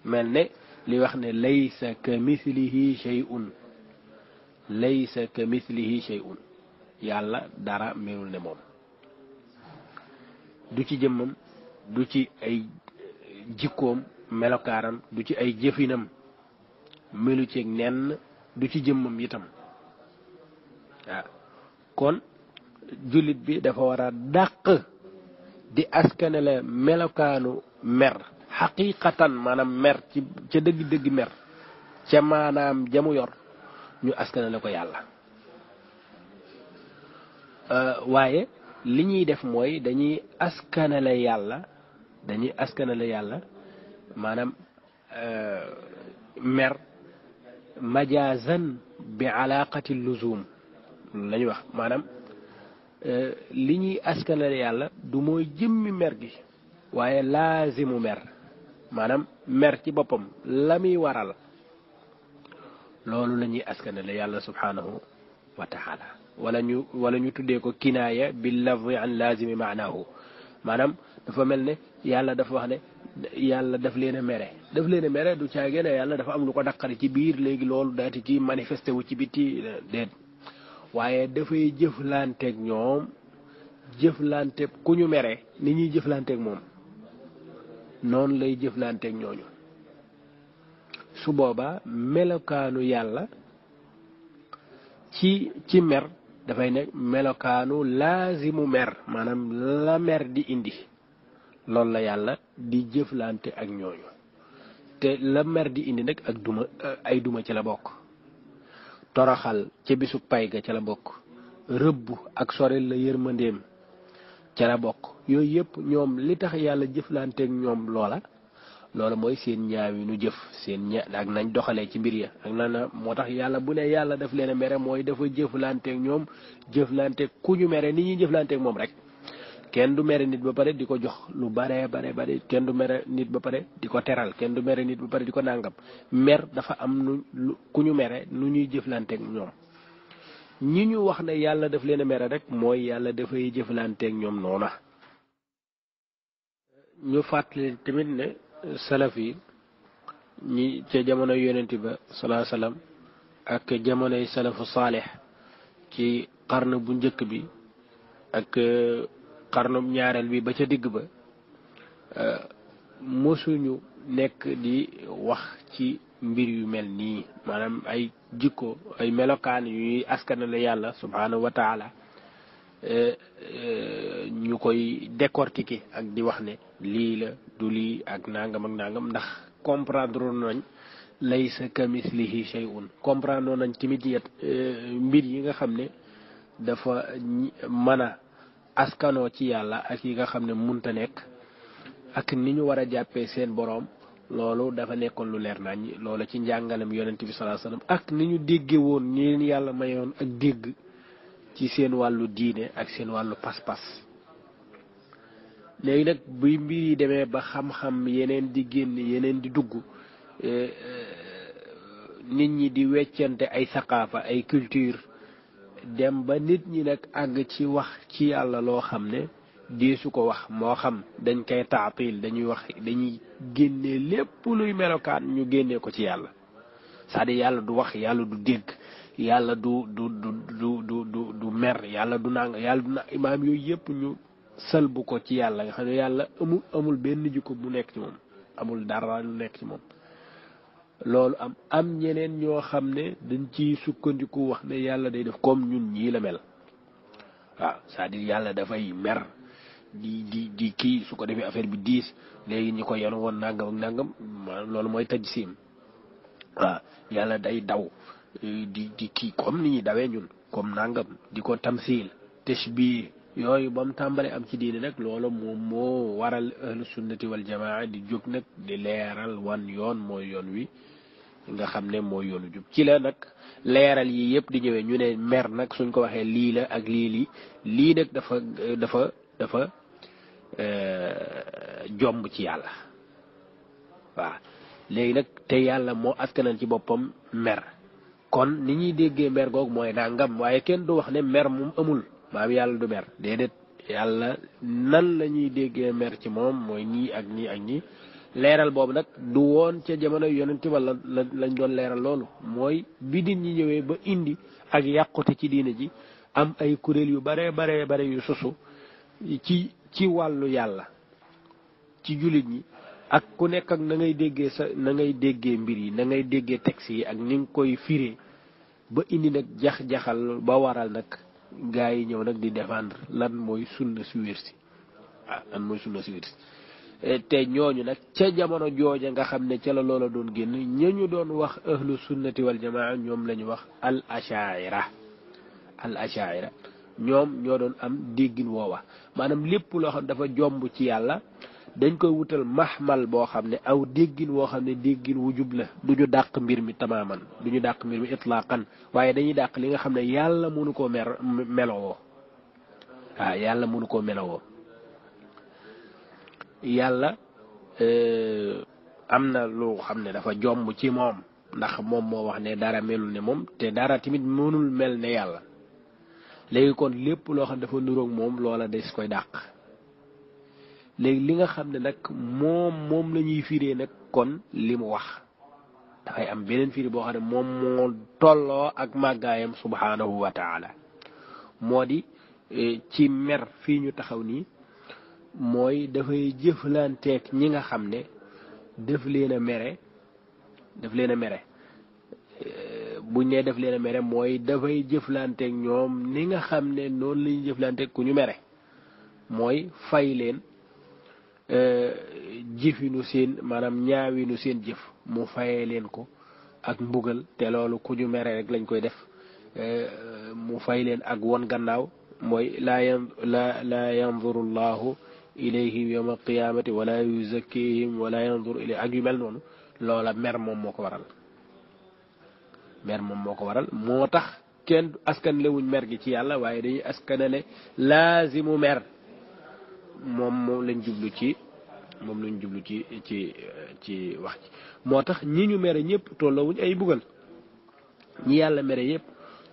mel ne li wax ne laysa ka mislihi shay'un laysa ka mislihi shay'un yàlla dara melul ne moom du ci jëmmam du ci ay jikkoom melokaaram du ci ay jëfinam melu ci nenn du ci jëmmam itam waaw kon jullit bi dafa war a dàq di askanale melokaanu mer xaqiqatan maanaam mer ci ca dëgg-dëgg mer ca maanaam jamu yor ñu askanale ko yàlla. waaye li ñuy def mooy dañuy askanale yàlla maanaam mer majazan bi alaqati luzum la ñuy wax maanaam li ñuy askanale yàlla du mooy jëmmi mer gi waaye laazimu mer maanaam mer ci boppam la muy waral loolu la ñuy askanale yàlla subhanahu wa taala wala ñu tuddee ko kinaaya bil lafzi an laazimi maanaahu maanaam dafa mel ne yàlla dafa wax ne yàlla daf leen a mere du caagee ne yàlla dafa am lu ko daqari ci biir léegi loolu daati ci manifesté wu ci biti déet waaye dafay jëflanteeg ñoom jëflanteeg ku ñu mere ni ñuy jëflanteeg moom noonu lay jëflanteeg ñooñu su boobaa melokaanu yàlla ci mer dafay nekk melokaanu laazimu mer maanaam la mer di indi loolu la yàlla di jëflante ak ñooñu te la mer di indi nag ak duma ci la bokk toroxal ca bisu pay ga ca la bokk rëbb ak sorel la yërmandeem ca la bokk yooyu yëpp ñoom li tax yàlla jëflanteeg ñoom loola mooy seen ñaawi nu jëf ak nañ doxalee ci mbir ya ak nana moo tax yàlla bu ne yàlla daf leen a mere mooy dafa jëflanteeg ñoom jëflanteeg ku ñu mere ni ñuy jëflanteeg moom rek kenn du mere nit ba pare di ko jox lu bare kenn du mere nit ba pare di ko teral kenn du mere nit ba pare di ko nàngam mer dafa am ku ñu mere nu ñuy jëflanteeg ñoom ñi ñu wax ne yàlla daf leen a mere rek mooy yàlla dafay jëflanteeg ñoom noona ñu fàttali tamit ne salaf yi ñi ca jamono yonent ba salaa salaam ak jamonoy salafu saalix ci xarnu bu njëkk bi ak xarnu ñaareel bi ba ca digg ba mosuñu nekk di wax ci mbir yu mel nii maanaam ay jikko ay melokaan yuy askanale yàlla subhaanahu wa taala ñu koy décortiquer ak di wax ne lii la du lii ak nangam ndax comprendre nañ laysa kamislihi shay'un comprendre nañ tamit mbir yi nga xam ne dafa mën a askanoo ci yàlla ak yi nga xam ne munta nekk ak ni ñu war a jàppee seen boroom loolu dafa nekkoon lu leer nañ loolu ci njàngalem yonent bi sallallahu alayhi wasallam ak ni ñu dégge woon ñi leen yàlla mayoon ak dégg ci seen wàllu diine ak seen wàllu pas-pas léegi nag buy mbir yi demee ba xam-xam yeneen di génn yeneen di dugg nit ñi di weccante ay saqaafa ay culture dem ba nit ñi nag àgg ci wax ci yàlla loo xam ne deesu ko wax moo xam dañ koy taatil dañuy génnee lépp luy melokaan ñu génnee ko ci yàlla c'est-à-dire yàlla du wax yàlla du dégg yàlla du mer yàlla du nang yàlla du na imaam yooyu yëpp ñu sëlbu ko ci yàlla nga xam ne yàlla amul benn jikko bu nekk ci moom amul dara lu nekk ci moom loolu am ñeneen ñoo xam ne dañ ciy sukkandiku wax ne yàlla day def comme ñun ñii la mel waaw c'est-à-dire yàlla dafay mer di kii su ko defee affaire bi diis léegi ñi ko yenu woon nangam ak nangam loolu mooy tajsiim waaw yàlla day daw di kii comme ni ñuy dawee ñun comme nangam di ko tamsil tashbih yooyu ba mu tàmbalee am ci diine nag loolu moom moo waral ahlu sunnati wal jamaa di jóg nag di leeral wan yoon mooy yoon wi nga xam ne mooy yoonu jub ci la nag leeral yi yëpp di ñëwee ñu ne mer nag suñ ko waxee lii la ak lii nag dafa jomb ci yàlla waaw léegi nag te yàlla moo askanal ci boppam mer kon ni ñuy déggee mer googu mooy nangam waaye kenn du wax ne mer moom amul maam yàlla du mer déedéet yàlla nan la ñuy déggee mer ci moom mooy nii ak nii ak nii leeral boobu nag du woon ca jamono yonent wala lañ doon leeral loolu mooy bi nit ñi ñëwee ba indi ak yàqute ci diine ji am ay kuréel yu bare yu sosu ci wàllu yàlla ci jullit ñi ak ku nekk ak na ngay déggee mbir yi na ngay déggee texte yi ak ni nga koy firee ba indi nag jax-jaxal ba waral nag gaa yi ñëw nag di défendre lan mooy sunna su wér si lan mooy sunna su wér si te ñooñu nag ca jamono jooja nga xam ne ca la loola doon génn ñañu doon wax ahlu sunnati wal jamaa ñoom la ñu wax al ashaira ñoom ñoo doon am déggin woowa maanaam lépp loo xam dafa jomb ci yàlla dañ koy wutal mahmal boo xam ne aw déggin woo xam ne déggin wu jub la du ñu dàq mbir mi tamaaman du ñu dàq mbir mi itlaqan waaye dañuy dàq li nga xam ne yàlla mënu koo melowoo waaw yàlla mënu koo melowoo yàlla am na lu xam ne dafa jomb ci moom ndax moom moo wax ne dara melul ne moom te dara tamit mënul mel ne yàlla léegi kon lépp loo xam ne dafa nuroog moom loola des koy dàq léegi li nga xam ne nag moom la ñuy firee nag kon li mu wax dafay am beneen firi boo xam ne moom moo tolloo ak màggaayam subhanahu wa taala moo di ci mer fii ñu taxaw nii mooy dafay jëflanteeg ñi nga xam ne daf leen a mere buñ ne daf leen a mere mooy dafay jëflanteeg ñoom ni nga xam ne noonu la ñuy jëflanteeg ku ñu mere mooy fay leen jëfinu seen maanaam ñaawinu seen jëf mu fayee leen ko ak mbugal te loolu ku ñu mere rek lañ koy def mu fay leen ak won gannaaw mooy laa yanzuru llahu ilayhim yawma alqiyamati wala yuzakkihim wala yanzuru ilayhim ak yu mel noonu loola mer moom moo ko waral moo tax kenn askan lewuñ mer gi ci yàlla waaye dañuy askanale laazimu mer moom lañ jublu ci wax ci moo tax ñi ñu mere ñëpp tolloowuñ ay mbugal ñi yàlla mere yëpp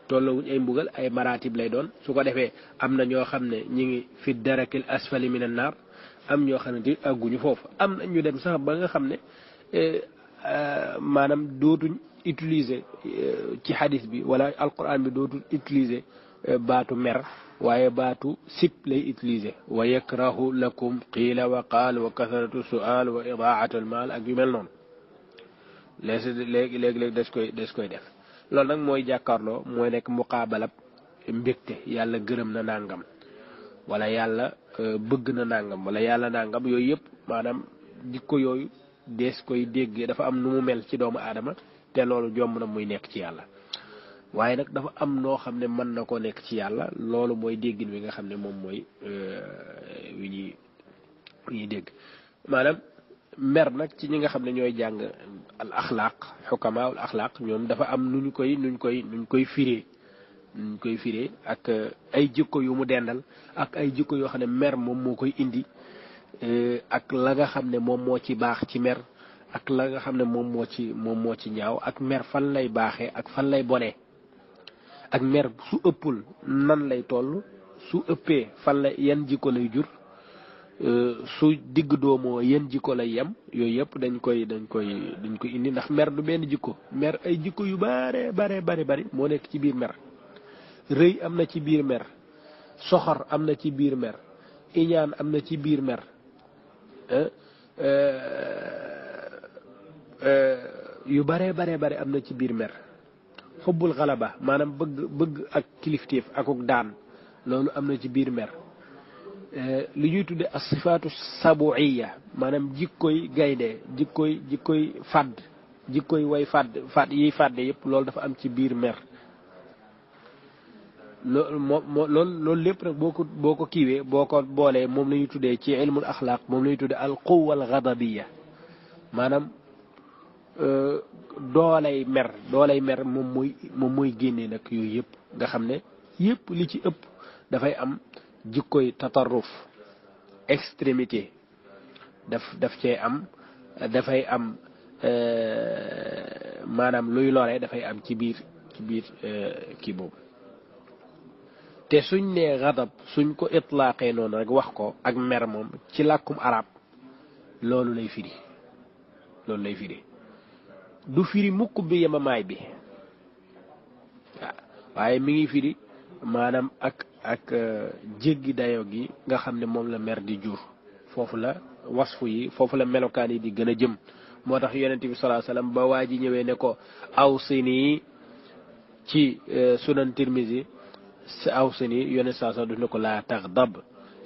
tolloowuñ ay mbugal ay maratib lay doon su ko defee am na ñoo xam ne ñi ngi fi darakil asfali minan naar am ñoo xam ne àgguñu foofu am na ñu dem sax ba nga xam ne maanaam dootuñ utiliser ci hadith bi wala alquran bi dootul utiliser baatu mer waaye baatu sip lay utiliser wa yakrahu lakum qiila wa qaal wa kasratu su'al wa idaa'atu al maal ak yu mel noonu léegi des koy def loolu nag mooy jàkkaarloo mooy nekk muqaabalab mbégte yàlla gërëm na nàngam wala yàlla bëgg na nàngam wala yàlla nàngam yooyu yëpp maanaam jikko yooyu dees koy déggee dafa am nu mu mel ci doomu aadama te loolu jomb na muy nekk ci yàlla waaye nag dafa am noo xam ne mën na ko nekk ci yàlla loolu mooy déggin wi nga xam ne moom mooy wi ñuy dégg maanaam mer nag ci ñi nga xam ne ñooy jàng al axlaaq xukamaawul axlaaq ñoom dafa am nuñ koy firee ak ay jikko yu mu dendal ak ay jikko yoo xam ne mer moom moo koy indi ak la nga xam ne moom moo ci baax ci mer ak la nga xam ne moom moo ci ñaaw ak mer fan lay baaxee ak fan lay bonee ak mer su ëppul nan lay toll su ëppee fan la yan jikko lay jur su digg doomoo yan jikko lay yem yooyu yëpp dañ koy indi ndax mer du benn jikko mer ay jikko yu bare bari moo nekk ci biir mer rëy am na ci biir mer soxor am na ci biir mer iñaan am na ci biir mer yu bare am na ci biir mer xubbul xalaba maanaam bëgg ak kilifteef akuk daan loolu am na ci biir mer li ñuy tudde as sifaatu sabuiya maanaam jikkoy gaynde jikkoy fàdd jikkoy way fàdd yiy fàdde yëpp loolu dafa am ci biir mer loolu lépp nag boo ko kiiwee boo ko boolee moom la ñuy tuddee ci ilmul axlaaq moom la ñuy tuddee al quwwa al ghadabiya maanaam doolay mer moom mooy génnee nag yooyu yëpp nga xam ne yëpp li ci ëpp dafay am jikkoy tatarruf extrémité daf cee am dafay am maanaam luy lore dafay am ci biir kii boobu te suñ nee xadab suñ ko itlaaqee noonu rek wax ko ak mer moom ci làkkum arab loolu lay firi du firi mukk bi yemamaay bi waaw waaye mi ngi firi maanaam ak jéggi dayo gi nga xam ne moom la mer di jur foofu la wasfu yi foofu la melokaan yi di gën a jëm moo tax yonente bi sallallahu alayhi wasallam ba waa ji ñëwee ne ko awsini ci sunan tirmisi awsini yonente sallallahu alayhi wasallam daf ne ko laa taxdab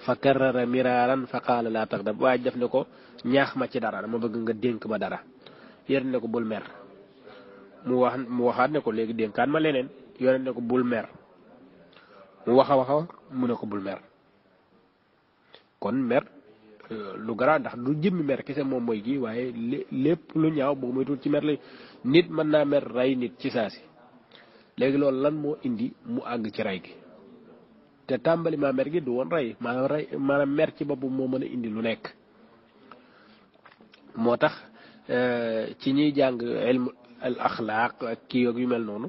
fa karrara miraaran fa qaala laa taxdab waa ji daf ne ko ñaax ma ci dara dama bëgg nga dénk ma dara yonente ne ko bul mer mu waxaat ne ko léegi dénkaan ma leneen yonente ne ko bul mer mu waxa mu ne ko bul mer kon mer lu garaaw ndax du jëmmi mer kese moom mooy gi waaye lépp lu ñaaw boo moytuwul ci mer la nit mën naa mer rey nit ci saasi léegi loolu lan moo indi mu àgg ci rey gi te tàmbali maa mer gi du woon rey maanaam mer ci boppam moo mën a indi lu nekk moo tax ci ñuy jàng ilmu al axlaaq ak kii yu mel noonu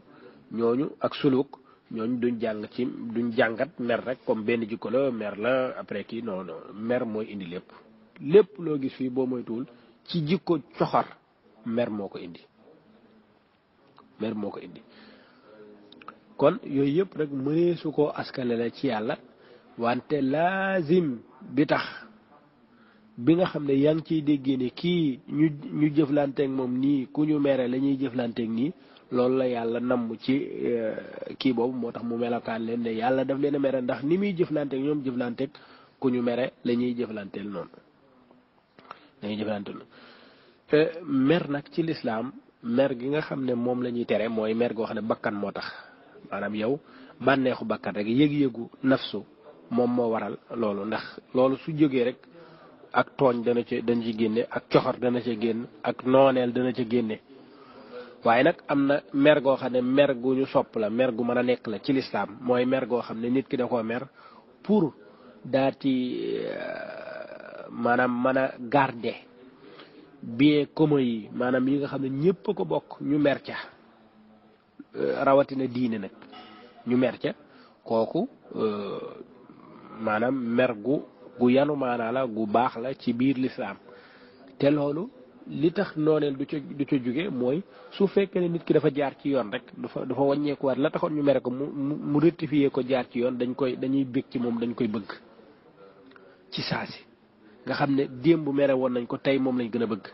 ñooñu ak suluk ñooñu duñ jàngat mer rek comme benn jikko la mer la après kii non mer mooy indi lépp loo gis fii boo moytuwul ci jikko coxar mer moo ko indi kon yooyu yëpp rek mënee su ko askane la ci yàlla wante laazim bi tax bi nga xam ne yaa ngi ciy déggee ne kii ñu jëflanteeg moom nii ku ñu mere la ñuy jëflanteeg nii loolu la yàlla namm ci kii boobu moo tax mu melokaan leen ne yàlla daf leen a mere ndax ni muy jëflanteeg ñoom jëflanteeg ku ñu mere la ñuy jëflanteel noonu mer nag ci lislaam mer gi nga xam ne moom la ñuy tere mooy mer goo xam ne bakkan moo tax maanaam yow bànneexu bakkan rek yëg-yëgu nafsu moom moo waral loolu ndax loolu su jógee rek ak tooñ dana ci génne ak coxor dana ca génn ak nooneel dana ca génne waaye nag am na mer goo xam ne mer gu ñu sopp la mer gu mën a nekk la ci lislaam mooy mer goo xam ne nit ki da koo mer pour daa ci maanaam mën a garder bien commun yi maanaam yi nga xam ne ñëpp a ko bokk ñu mer ca rawatina diine nag ñu mer ca kooku maanaam mer gu yanu maanaa la gu baax la ci biir lislaam te loolu li tax nooneel du ca jóge mooy su fekkee ne nit ki dafa jaar ci yoon rek dafa wàññeeku waat la taxoon ñu mere ko mu rectifier ko jaar ci yoon dañuy bëgg ci moom dañ koy bëgg ci saasi nga xam ne démb mere woon nañ ko tey moom lañ gën a bëgg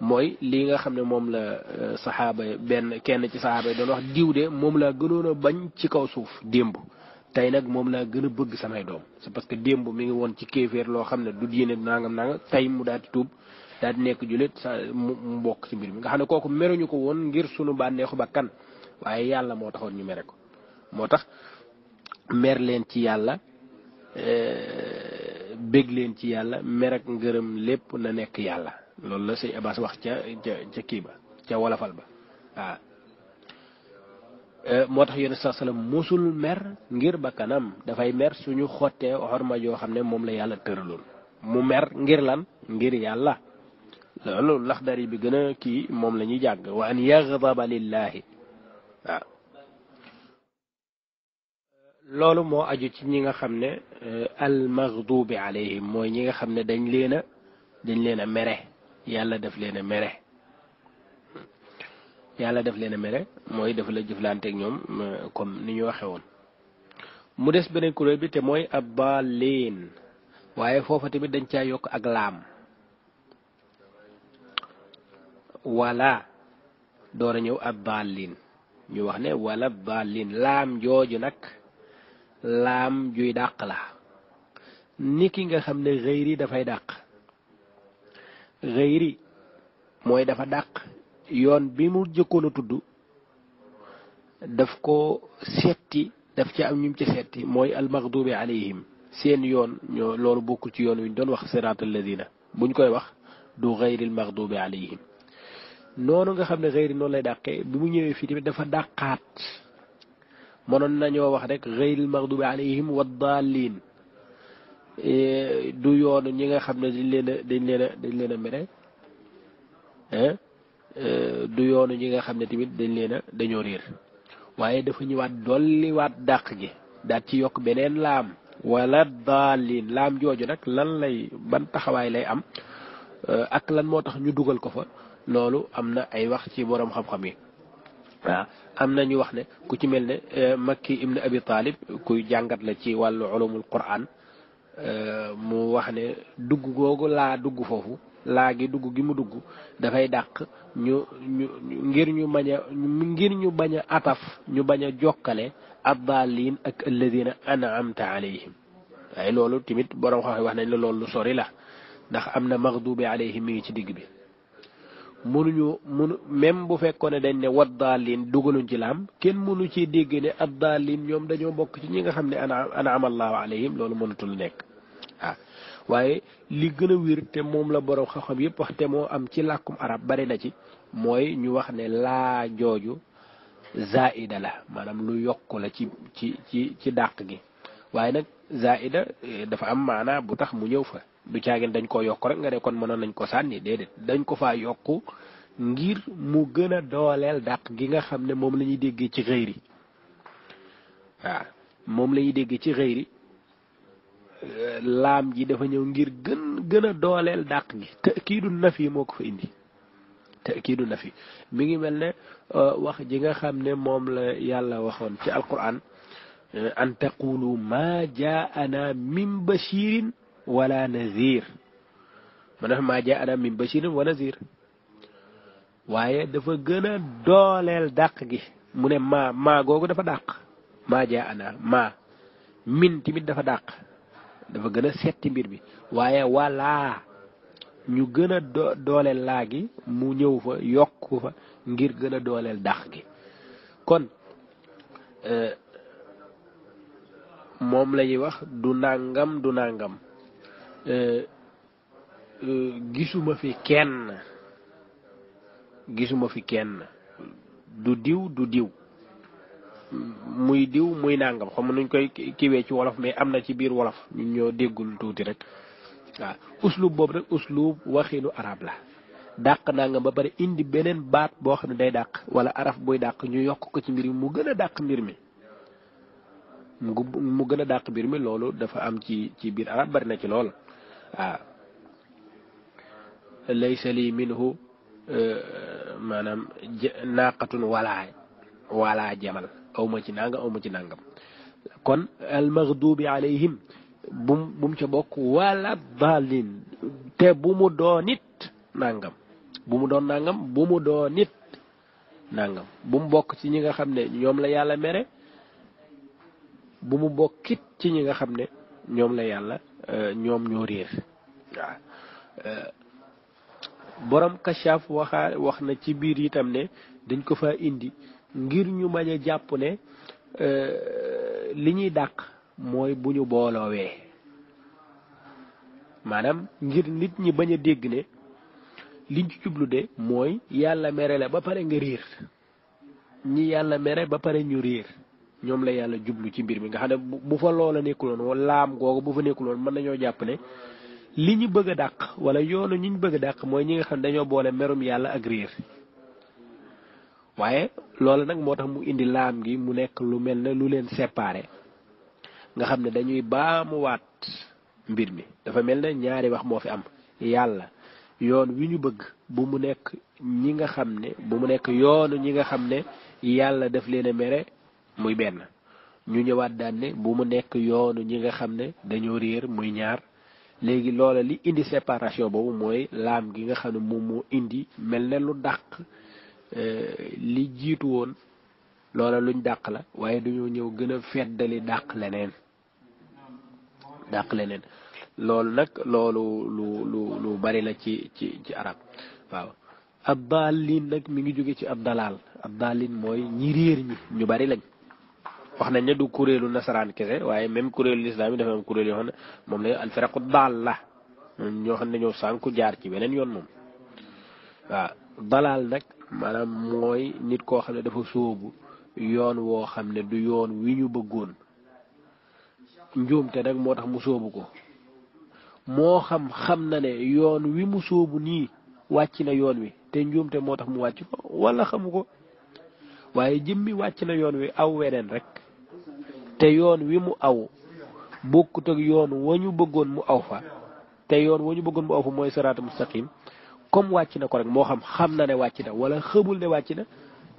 mooy lii nga xam ne moom la saxaaba benn kenn ci saxaaba yi doon wax diw de moom laa gënoon a bañ ci kaw suuf démb tey nag moom laa gën a bëgg samay doom c'est parce que démb mi ngi woon ci kéeféer loo xam ne du diine nangam nangam tey mu daal di tuub daal di nekk jullit sa mu bokk ci mbir mi nga xam ne kooku meruñu ko woon ngir sunu bànneexu bakkan waaye yàlla moo taxoon ñu mere ko moo tax mer leen ci yàlla bég leen ci yàlla mer ak ngërëm lépp na nekk yàlla loolu la sëñ Abbas wax ca kii ba ca wolofal ba waaw moo tax yonent saa sallam mosul mer ngir bakkanam dafay mer suñu xottee xorma joo xam ne moom la yàlla tëraloon mu mer ngir lan ngir yàlla loolu laxdari bi gën a kii moom la ñuy jàng wa an yaghdaba lillahi waaw loolu moo aju ci ñi nga xam ne al maghdubi alayhim mooy ñi nga xam ne dañ leen a mere yàlla def leen a mere yàlla def leen a mere mooy dafa la jëflanteeg ñoom comme ni ñu waxe woon mu des beneen kuréel bi te mooy ad-daalliin waaye foofa tamit dañ caa yokk ak laam wala door a ñëw ad-daalliin ñu wax ne wala ad-daalliin laam jooju nag laam juy dàq la niki nga xam ne xëyri dafay dàq xëyri mooy dafa dàq yoon bi mu jëkkoon a tudd daf ko setti daf ci am ñum ci setti mooy almaghdubi alayhim seen yoon ñoo loolu bokkul ci yoon wi ñu doon wax siraatal ladina buñ koy wax du xayril maghdubi alayhim noonu nga xam ne xëyri noonu lay dàqee bi mu ñëwee fii tamit dafa dàqaat mënoon nañoo wax rek xayril maghdubi alayhim waddaalliin du yoonu ñi nga xam ne dañ leen a mere du yoonu ñi nga xam ne tamit dañoo réer waaye dafa ñëwaat dolliwaat dàq gi daal ci yokk beneen laam wala daalliin laam jooju nag lan lay ban taxawaay lay am ak lan moo tax ñu dugal ko fa loolu am na ay wax ci borom xam-xam yi waaw am na ñu wax ne ku ci mel ne Makki ibn Abi Talib kuy jàngat la ci wàllu ulumul Qur'an mu wax ne dugg googu laa dugg foofu laa gi dugg gi mu dugg dafay dàq ngir ñu bañ a ataf ñu bañ a jokkale ad-daalliin ak alladina an'amta alayhim waaye loolu tamit borom xam wax nañ la loolu lu sori la ndax am na maghdubi alayhim mi ngi ci digg bi mënu même bu fekkoon ne dañ ne wad-daalliin dugaluñ ci laam kenn mënu ci dégg ne ad-daalliin ñoom dañoo bokk ci ñi nga xam ne an'ama allahu alayhim loolu mënatul nekk waaw waaye li gën a wér te moom la borom xam-xam yëpp wax te moo am ci làkkum arab bari na ci mooy ñu wax ne laa jooju zaida la maanaam lu yokk la ci dàq gi waaye nag zaida dafa am maanaa bu tax mu ñëw fa du caagin dañ koo yokk rek nga ne kon mënoon nañ ko sànni déedéet dañ ko faa yokk ngir mu gën a dooleel dàq gi nga xam ne moom la ñuy déggee ci xëyri waaw moom la ñuy déggee ci xëyri laam ji dafa ñëw ngir gën a dooleel dàq gi ta'kiidu nafi moo ko fa indi ta'kiidu nafi mi ngi mel ne wax ji nga xam ne moom la yàlla waxoon ci alquran an taqulu ma jaana min bashirin wala nazir ma def ma jaana min bashirin wa nazir waaye dafa gën a dooleel dàq gi mu ne maa googu dafa dàq ma jaana min tamit dafa dàq dafa gën a setti mbir bi waaye wala ñu gën a dooleel laa gi mu ñëw fa yokk fa ngir gën a dooleel dàq gi kon moom la ñuy wax du nàngam gisuma fi kenn du diw muy diw muy nàngam xam nuñ koy kiwee ci wolof mais am na ci biir wolof ñun ñoo déggul tuuti rek waaw uslub boobu rek uslub waxinu arab la dàq nàngam ba pare indi beneen baat boo xam ne day dàq wala araf buy dàq ñu yokk ko ci mbir mi mu gën a dàq mbir mi mu gën a dàq mbir mi loolu dafa am ci biir arab bari na ci lool waaw laysa li minhu maanaam naaqatun wala jamal awma ci nangam kon al maghdubi alayhim bum ca bokk wala daalin te bu mu doonit nangam bu mu doon nangam bu mu doon nit nangam bu mu bokk ci ñi nga xam ne ñoom la yàlla mere bu mu bokkit ci ñi nga xam ne ñoom la yàlla ñoom ñoo réer waaw borom Kashaf wax na ci biir itam ne dañ ko fa indi ngir ñu bañ a jàpp ne li ñuy dàq mooy bu ñu booloowee maanaam ngir nit ñi bañ a dégg ne liñ ci jublu de mooy yàlla mere la ba pare nga réer ñi yàlla mere ba pare ñu réer ñoom la yàlla jublu ci mbir mi nga xam ne bu fa loola nekkuloon wala laam googu bu fa nekkuloon mën nañoo jàpp ne li ñu bëgg a dàq wala yoonu ñi ñu bëgg a dàq mooy ñi nga xam ne dañoo boole merum yàlla ak réer waaye loolu nag moo tax mu indi laam gi mu nekk lu mel ne lu leen séparé nga xam ne dañuy baamuwaat mbir mi dafa mel ne ñaari wax moo fi am yàlla yoon wi ñu bëgg bu mu nekk ñi nga xam ne bu mu nekk yoonu ñi nga xam ne yàlla daf leen a mere muy benn ñu ñëwaat daan ne bu mu nekk yoonu ñi nga xam ne dañoo réer muy ñaar léegi loola li indi séparation boobu mooy laam gi nga xam ne moom moo indi mel ne lu dàq li jiitu woon loola luñ dàq la waaye dañoo ñëw gën a feddali dàq leneen loolu nag lu bari la ci arab waaw ab daalin nag mi ngi jóge ci ab dalaal ab daalin mooy ñi réer ñi ñu bari lañ wax nañ ne du kuréelu nasaraan kese waaye même kuréelu lislaam yi dafa am kuréel yoo xam ne moom la al firaqu daal la ñoo xam ne ñoo sànku jaar ci beneen yoon moom waaw dalaal nag maanaam mooy nit koo xam ne dafa sóobu yoon woo xam ne du yoon wi ñu bëggoon njuumte nag moo tax mu sóobu ko moo xam na ne yoon wi mu sóobu nii wàcc na yoon wi te njuumte moo tax mu wàcc ko wala xamu ko waaye jëmmi wàcc na yoon wi aw weneen rek te yoon wi mu aw bokkut ak yoon wa ñu bëggoon mu aw fa te yoon wa ñu bëggoon mu aw fa mooy siraatu mustaqim comme wàcc na ko rek moo xam na ne wàcc na wala xamul ne wàcc na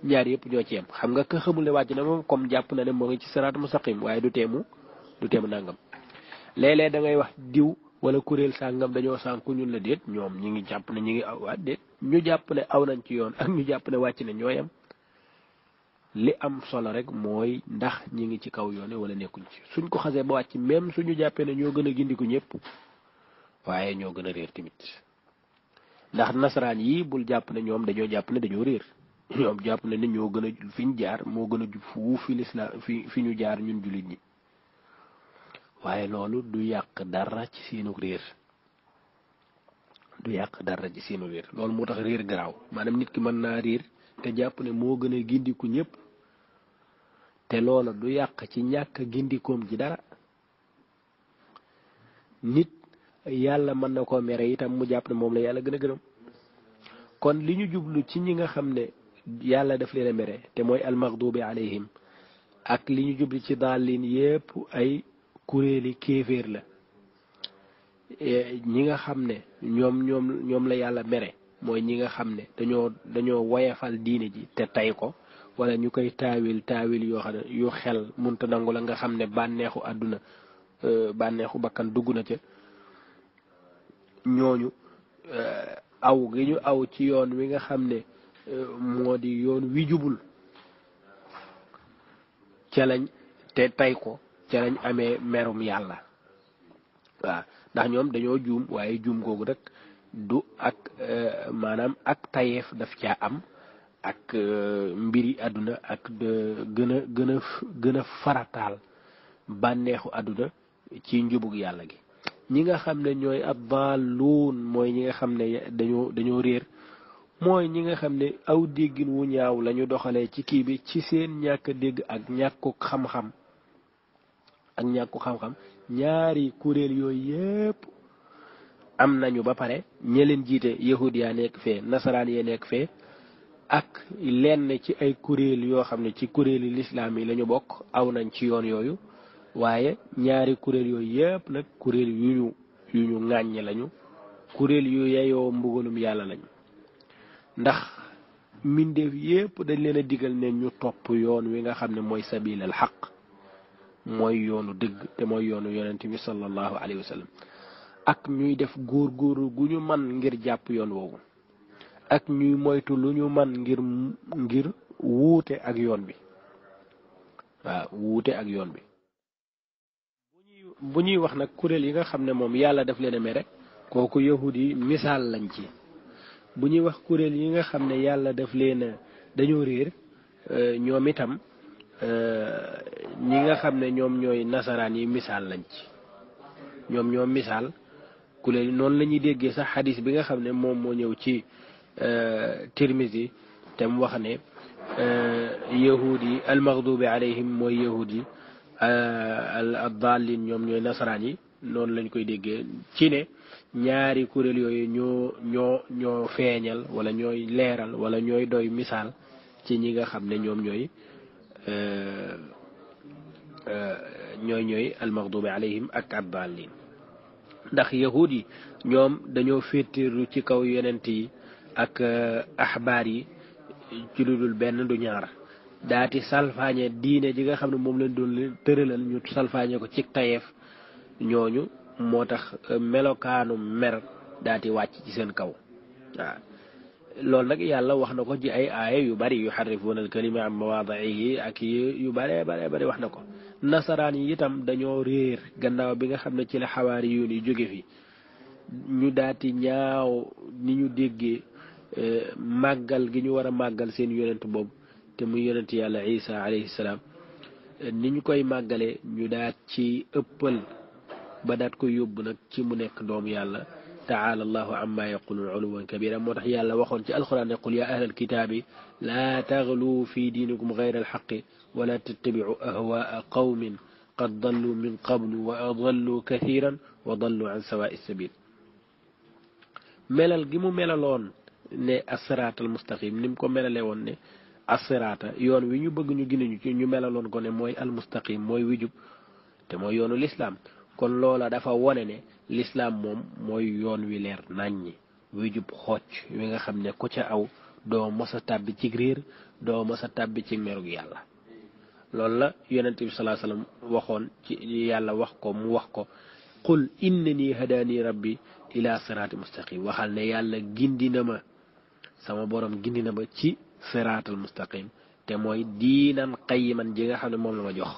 ñaar yëpp ñoo ci yem xam nga ka xamul ne wàcc na moom comme jàpp na ne moo ngi ci siraatu mustaqim waaye du teemu nangam léeg-léeg da ngay wax diw wala kuréel sàngam dañoo sànku ñun la déet ñoom ñi ngi jàpp ne ñi ngi aw waat déet ñu jàpp ne aw nañ ci yoon ak ñu jàpp ne wàcc na ñooyam li am solo rek mooy ndax ñi ngi ci kaw yoon wala nekkuñ ci suñ ko xasee ba wàcc même suñu jàppee ne ñoo gën a gindiku ñëpp waaye ñoo gën a réer tamit ndax nasaraan yi bul jàpp ne ñoom dañoo jàpp ne dañoo réer ñoom jàpp ne ñoo gën a fi ñu jaar moo gën a jub fuuf fi lislaam fi ñu jaar ñun jullit ñi waaye loolu du yàq dara ci seenu réer loolu moo tax réer garaaw maanaam nit ki mën naa réer te jàpp ne moo gën a gindiku ñëpp te loola du yàq ci ñàkk gindikoom ji dara nit yàlla mën na koo mere itam mu jàpp ne moom la yàlla gën a gërëm kon li ñu jublu ci ñi nga xam ne yàlla daf leen a mere te mooy almaghdubi alayhim ak li ñu jublu ci daalin yépp ay kuréeli kéeféer la ñi nga xam ne ñoom la yàlla mere mooy ñi nga xam ne dañoo woyafal diine ji te tay ko wala ñu koy taawil yoo xam ne yu xel munta nangu la nga xam ne bànneexu àdduna bànneexu bakkan dugg na ca ñooñu aw gi ñu aw ci yoon wi nga xam ne moo di yoon wi jubul ca lañ te tay ko ca lañ amee merum yàlla waaw ndax ñoom dañoo juum waaye juum googu rek du ak maanaam ak tayeef daf caa am ak mbiri àdduna ak gën a farataal bànneexu àdduna ci njubug yàlla gi ñi nga xam ne ñooy ab daaluun mooy ñi nga xam ne dañoo réer mooy ñi nga xam ne aw déggin wu ñaaw lañu doxalee ci kii bi ci seen ñàkk dégg ak ñàkku xam-xam ñaari kuréel yooyu yépp am nañu ba pare ña leen jiite yahud yaa nekk fee nasaraan yee nekk fee ak lenn ci ay kuréel yoo xam ne ci kuréeli lislaam yi lañu bokk aw nañ ci yoon yooyu waaye ñaari kuréel yooyu yépp nag kuréel yu ñu ŋàññ lañu kuréel yu yeyoo mbugalum yàlla lañu ndax mbindeef yépp dañ leen a digal ne ñu topp yoon wi nga xam ne mooy sabilal xaq mooy yoonu dëgg te mooy yoonu yonent bi sallallahu alayhi wa sallam ak ñuy def góorgóorlu gu ñu man ngir jàpp yoon woowu ak ñuy moytu lu ñu man ngir wuute ak yoon bi waaw wuute ak yoon bi bu ñuy wax nag kuréel yi nga xam ne moom yàlla daf leen a mere kooku yahud yi misaal lañ ci bu ñuy wax kuréel yi nga xam ne yàlla daf leen a dañoo réer ñoom itam ñi nga xam ne ñoom ñooy nasaraan yi misaal lañ ci ñoom misaal kuréel yi noonu la ñuy déggee sax xadis bi nga xam ne moom moo ñëw ci Tirmisi te mu wax ne yahud yi almaghdubi alayhim mooy yahud yi ad-dallin ñoom ñooy nasaraan yi noonu lañ koy déggee ci ne ñaari kuréel yooyu ñoo feeñal wala ñooy leeral wala ñooy doy misaal ci ñi nga xam ne ñoom ñooy almaghdubi alayhim ak ad-dallin ndax yahud yi ñoom dañoo féeteerlu ci kaw yonent yi ak axbaar yi ci lu dul benn du ñaar daati salfaañe diine ji nga xam ne moom lañ doon tëralal ñu salfaañe ko ci tayeef ñooñu moo tax melokaanu mer daati wàcc ci seen kaw waaw loolu nag yàlla wax na ko ci ay aaya yu bari yu xarrifuuna al kalima an mawaadihi ak yu bare bari wax na ko nasaraan yi itam dañoo réer gannaaw bi nga xam ne ci la xawaari yoon yi jóge fi ñu daati ñaaw ni ñu déggee màggal gi ñu war a màggal seen yonent boobu te muy yonent yàlla isa alayhi salaam ni ñu koy màggale ñu daat ci ëppal ba daat ko yóbbu nag ci mu nekk doom yàlla taala allahu amma yaqulun uluwan kabira moo tax yàlla waxoon ci alquran ne qul ya ahlal kitaabi laa taxlu fi diinikum gayra alxaqi wala tattabicu ahwaa qawmin qad dallu min qablu wa adallu kathiran wa dallu an sawaai sabil melal gi mu melaloon ne asiraatal mustaqim ni mu ko melale woon ne asiraata yoon wi ñu bëgg ñu ginañu ci ñu melaloon ko ne mooy almustaqim mooy wi jub te mooy yoonu lislaam kon loola dafa wone ne lislaam moom mooy yoon wi leer naññi wi jub xocc wi nga xam ne ku ca aw doo mos a tàbbi ci réer doo mos a tàbbi ci merug yàlla loolu la yonent bi salaa sallam waxoon ci yàlla wax ko mu wax ko qul innani hadaani rabbi ila siraati mustaqim waxal ne yàlla gindi na ma sama borom gindi na ma ci siraatal mustaqim te mooy diinan qayiman ji nga xam ne moom la ma jox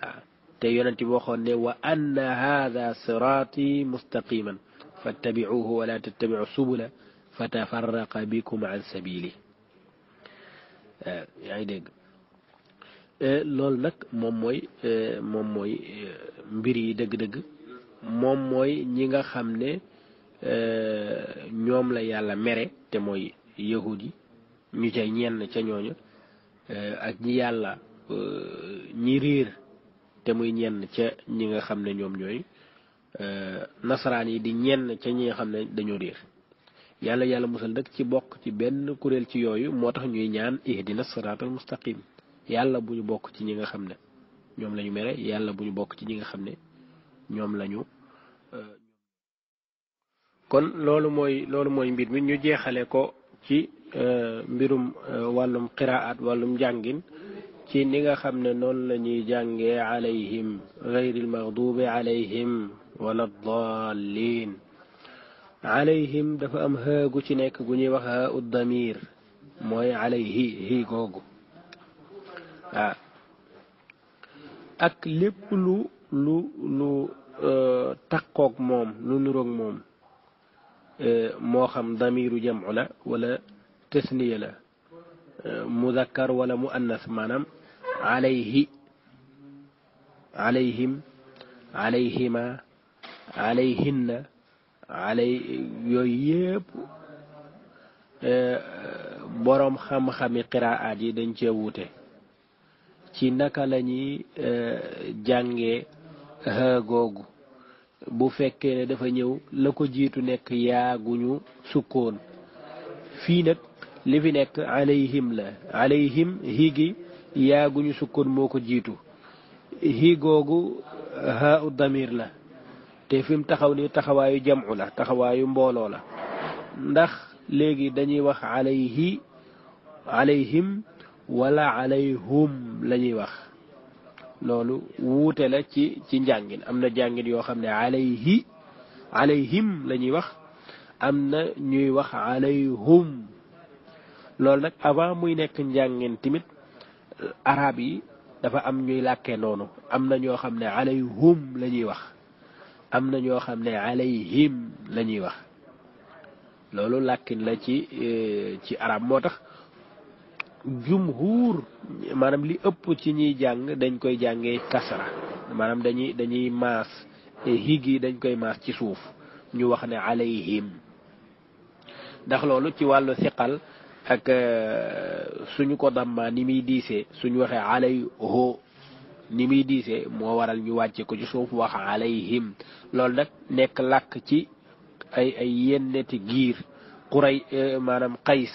waaw te yonent bi waxoon ne wa anna haada siraati mustaqiman fattabicuuhu wala tattabicu subula fatafarraqa bikum an sabili yaa ngi dégg loolu nag moom mooy mbir yi dëgg-dëgg moom mooy ñi nga xam ne ñoom la yàlla mere te mooy yahud yi ñu cay ñenn ca ñooñu ak ñi yàlla ñi riir te muy ñenn ca ñi nga xam ne ñoom ñooy nasaraan yi di ñenn ca ñi nga xam ne dañoo riir yàlla musal nag ci bokk ci benn kuréel ci yooyu moo tax ñuy ñaan ihdina siraatal mustaqim yàlla bu ñu bokk ci ñi nga xam ne ñoom la ñu mere yàlla bu ñu bokk ci ñi nga xam ne ñoom lañu kon loolu mooy mbir mi ñu jeexale ko ci mbirum wàllum qiraat wàllum njàngin ci ni nga xam ne noonu la ñuy jàngee alayhim gayril maghdubi alayhim wala dallin alayhim dafa am xaagu ci nekk gu ñuy wax haa ud damir mooy alayhi googu waaw ak lépp lu takkoog moom lu nuroog moom moo xam damiru jam'u la wala tasniya la mudakkar wala muannas maanaam alayhi alayhim alayhima alayhinna yooyu yëpp boroom xam-xami qiraat yi dañ cee wuute ci naka la ñuy jàngee haa googu bu fekkee ne dafa ñëw la ko jiitu nekk yaaguñu sukkoon fii nag li fi nekk alayhim la alayhim higi yaaguñu sukkoon moo ko jiitu hi googu haa u damir la te fi mu taxaw ni taxawaayu jam'u la taxawaayu mbooloo la ndax léegi dañuy wax alayhim wala alayhum la ñuy wax loolu wuute la ci njàngin am na jàngin yoo xam ne alayhim la ñuy wax am na ñuy wax alayhum loolu nag avant muy nekk njàngin tamit arab yi dafa am ñuy làkkee noonu am na ñoo xam ne alayhum la ñuy wax am na ñoo xam ne alayhim la ñuy wax loolu làkkin la ci arab moo tax jumhur maanaam li ëpp ci ñiy jàng dañ koy jàngee kasra maanaam dañuy maas higi dañ koy maas ci suuf ñu wax ne alayhim ndax loolu ci wàllu siqal ak suñu ko damma ni muy diisee suñu waxee alayho ni muy diisee moo waral ñu wàcce ko ci suuf wax alayhim loolu nag nekk làkk ci ay yenneti giir xuray maanaam qays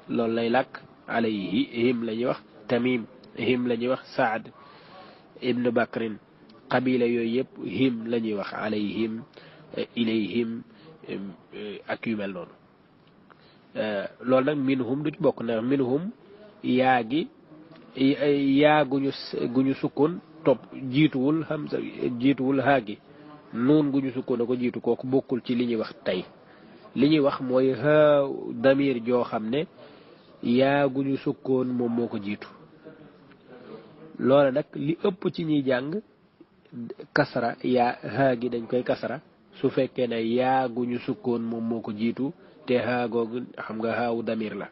loolu lay làkk alayhim la ñuy wax tamim him la ñuy wax saad ibn bakrin qabila yooyu yëpp him la ñuy wax alayhim ilayhim ak yu mel noonu loolu nag minhum du ci bokk na minhum yaa gi yaa guñu sukkoon topp jiituwul hamza jiituwul haa gi nuun guñu sukkoon a ko jiitu kooku bokkul ci li ñuy wax tey li ñuy wax mooy haa damir joo xam ne yaa guñu sukkoon moom moo ko jiitu loolu nag li ëpp ci ñuy jàng kasra yaa haa gi dañ koy kasra su fekkee ne yaa guñu sukkoon moom moo ko jiitu te haa googu xam nga haawu damir la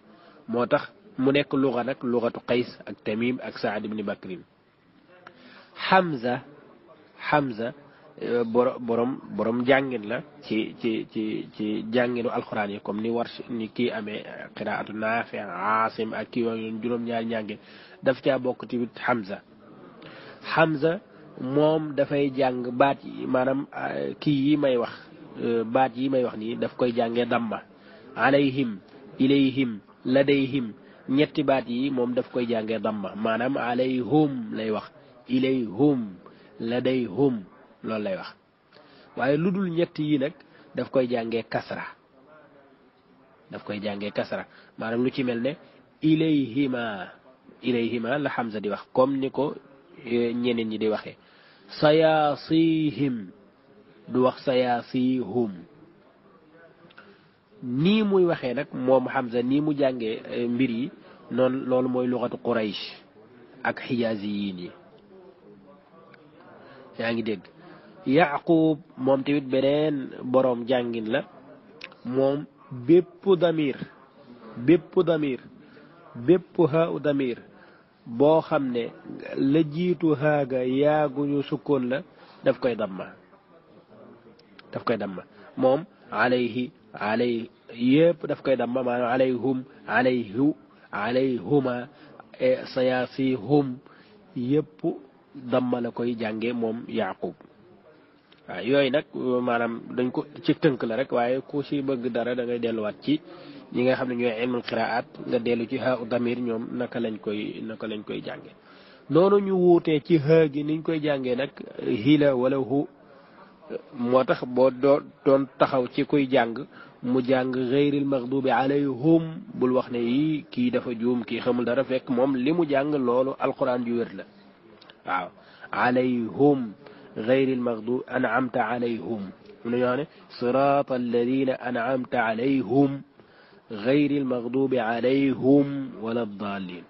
moo tax mu nekk luga nag lugatu qays ak tamim ak saad ibn bakrin hamza borom jàngin la ci jànginu alxuraan yi comme ni warsh ni kii amee qiraatu naafi aasim ak kii yooyu juróom-ñaari njàngin daf caa bokk tamit hamza moom dafay jàng baat yi maanaam kii yi may wax baat yi may wax nii daf koy jàngee damma alayhim ilayhim ladayhim ñetti baat yi moom daf koy jàngee damma maanaam alayhum lay wax ilayhum ladayhum loolu lay wax waaye lu dul ñett yi nag daf koy jàngee kasra maanaam lu ci mel ne ilayhima la Hamza di wax comme ni ko ñeneen ñi di waxee sayaasihim du wax sayaasihum nii muy waxee nag moom Hamza nii mu jàngee mbir yi noonu loolu mooy luxatu Quraysh ak xijaaziyiin yi yaa ngi dégg Yaqub moom tamit beneen boroom jàngin la moom bépp damir haa u damir boo xam ne la jiitu haaga yaaguñu sukkoon la daf koy damma moom alayhi yëpp daf koy damma maanaam alayhum alayhuma sayaasihum yëpp damma la koy jànge moom Yaqub waaw yooyu nag maanaam dañ ko ci tënk la rek waaye ku ci bëgg dara da ngay delluwaat ci ñi nga xam ne ñooy ilmul qiraat nga dellu ci haa u damir ñoom naka lañ koy jànge noonu ñu wuutee ci haa gi niñ koy jàngee nag hila wala hu moo tax boo doon taxaw ci kuy jàng mu jàng ghayril maghdubi alayhum bul wax ne yi kii dafa juum kii xamul dara fekk moom li mu jàng loolu alquran ju wér la waaw alayhum ghayril maghdubi an'amta alayhum mu ne ñoo ne sirata alladina an'amta alayhum ghayril maghdubi alayhum wala dallin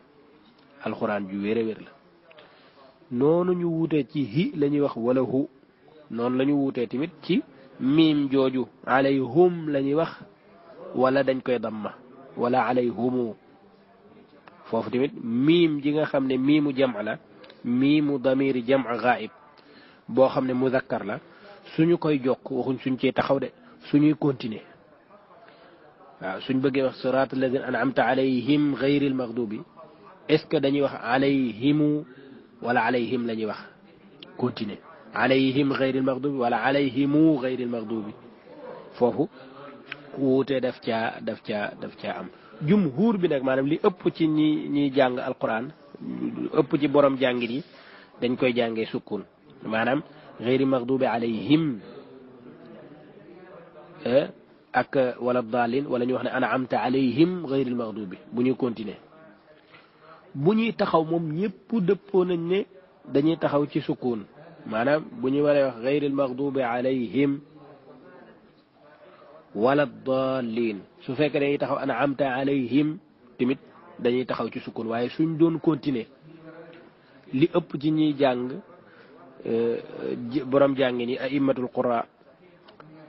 alquran ju wér a wér la noonu ñu wuutee ci hi la ñuy wax wala hu noonu la ñu wuutee tamit ci miim jooju alayhum la ñuy wax wala dañ koy damma wala alayhumu foofu tamit miim ji nga xam ne miimu jam la miimu damiri jam ghaib boo xam ne muzakkar la suñu koy jokk waxuñ suñ cee taxaw de suñuy continuer waaw suñ bëggee wax siraat alladina an'amta alayhim ghayril maghdubi est-ce que dañuy wax alayhimu wala alayhim la ñuy wax continuer alayhim ghayril maghdubi wala alayhimu ghayril maghdubi foofu wuute daf caa am jumhur bi nag maanaam li ëpp ci ñiy jàng alquran ëpp ci borom jàngit yi dañ koy jàngee sukkun maanaam ghayril maghdubi alayhim ak wala daalin wala ñu wax ne an'amta alayhim ghayril maghdubi bu ñuy continuer bu ñuy taxaw moom ñëpp dëppoo nañ ne dañuy taxaw ci sukkun maanaam bu ñu waree wax ghayril maghdubi alayhim wala daalliin su fekkee dañuy taxaw an'amta alayhim tamit dañuy taxaw ci sukun waaye suñ doon continuer li ëpp ci ñiy jàng borom jàngi ni a'immatul qura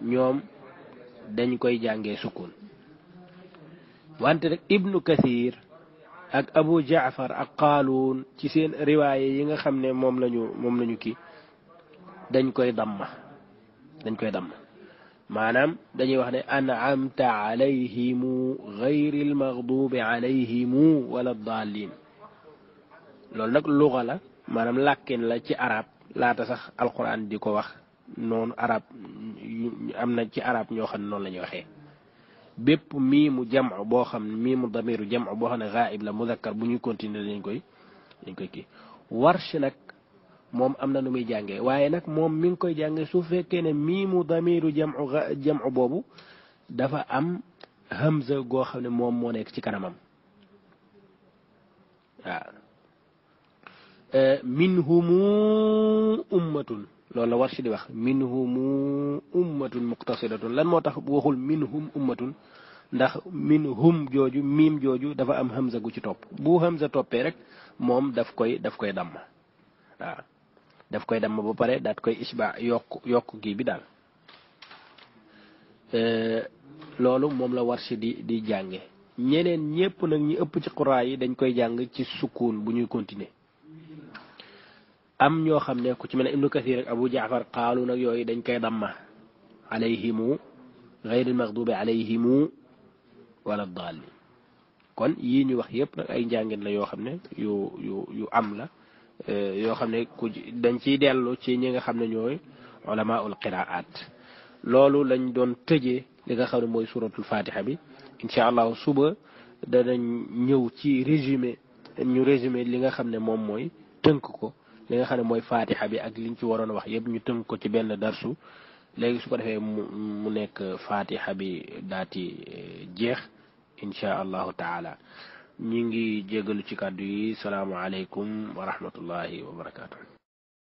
ñoom dañ koy jàngee sukun wante rek ibnu kathir ak abu jaafar ak qaaluun ci seen riwaaye yi nga xam ne moom lañu kii dañ koy damma maanaam dañuy wax ne an'amta alayhimu gayril maghdubi alayhimu wala daalliin loolu nag luga la maanaam làkkin la ci arab laata sax alquran di ko wax noonu arab am na ci arab ñoo xam ne noonu la ñuy waxee bépp miimu jam'u boo xam ne miimu damiru jam'u boo xam ne ghaib la muzakkar bu ñuy continuer dañ koy kii warsh nag moom am na nu muy jàngee waaye nag moom mi ngi koy jàngee su fekkee ne miimu damiru jam'u boobu dafa am hamza goo xam ne moom moo nekk ci kanamam waaw minhumu ummatun loolu la warsh di wax minhumu ummatun muqtasidatun lan moo tax waxul minhum ummatun ndax minhum jooju miim jooju dafa am hamza gu ci topp bu hamza toppee rek moom daf koy damm waaw daf koy damm ba pare daat koy isba yokk kii bi daal loolu moom la warsh di jànge ñeneen ñépp nag ñi ëpp ci qura yi dañ koy jàng ci sukun bu ñuy continuer am ñoo xam ne ku ci mel ne ibnu kathir ak abu jaafar qaalu nag yooyu dañ koy damma alayhimu gayril maghdubi alayhimu wala daalliin kon yii ñu wax yépp nag ay njàngin la yoo xam ne yu am la yoo xam ne dañ ciy dellu ci ñi nga xam ne ñooy ulamaul qiraat loolu lañ doon tëjee li nga xam ne mooy suratul fatiha bi incha allahu suba danañ ñëw ci résumé li nga xam ne moom mooy tënk ko li nga xam ne mooy fatiha bi ak liñ ci waroon wax yëpp ñu tënk ko ci benn darsu léegi su ko defee mu nekk fatiha bi daati jeex incha allahu taala ñi ngi jégalu ci kàddu yi salaamu aleykum wa rahmatullahi wa barakaatu.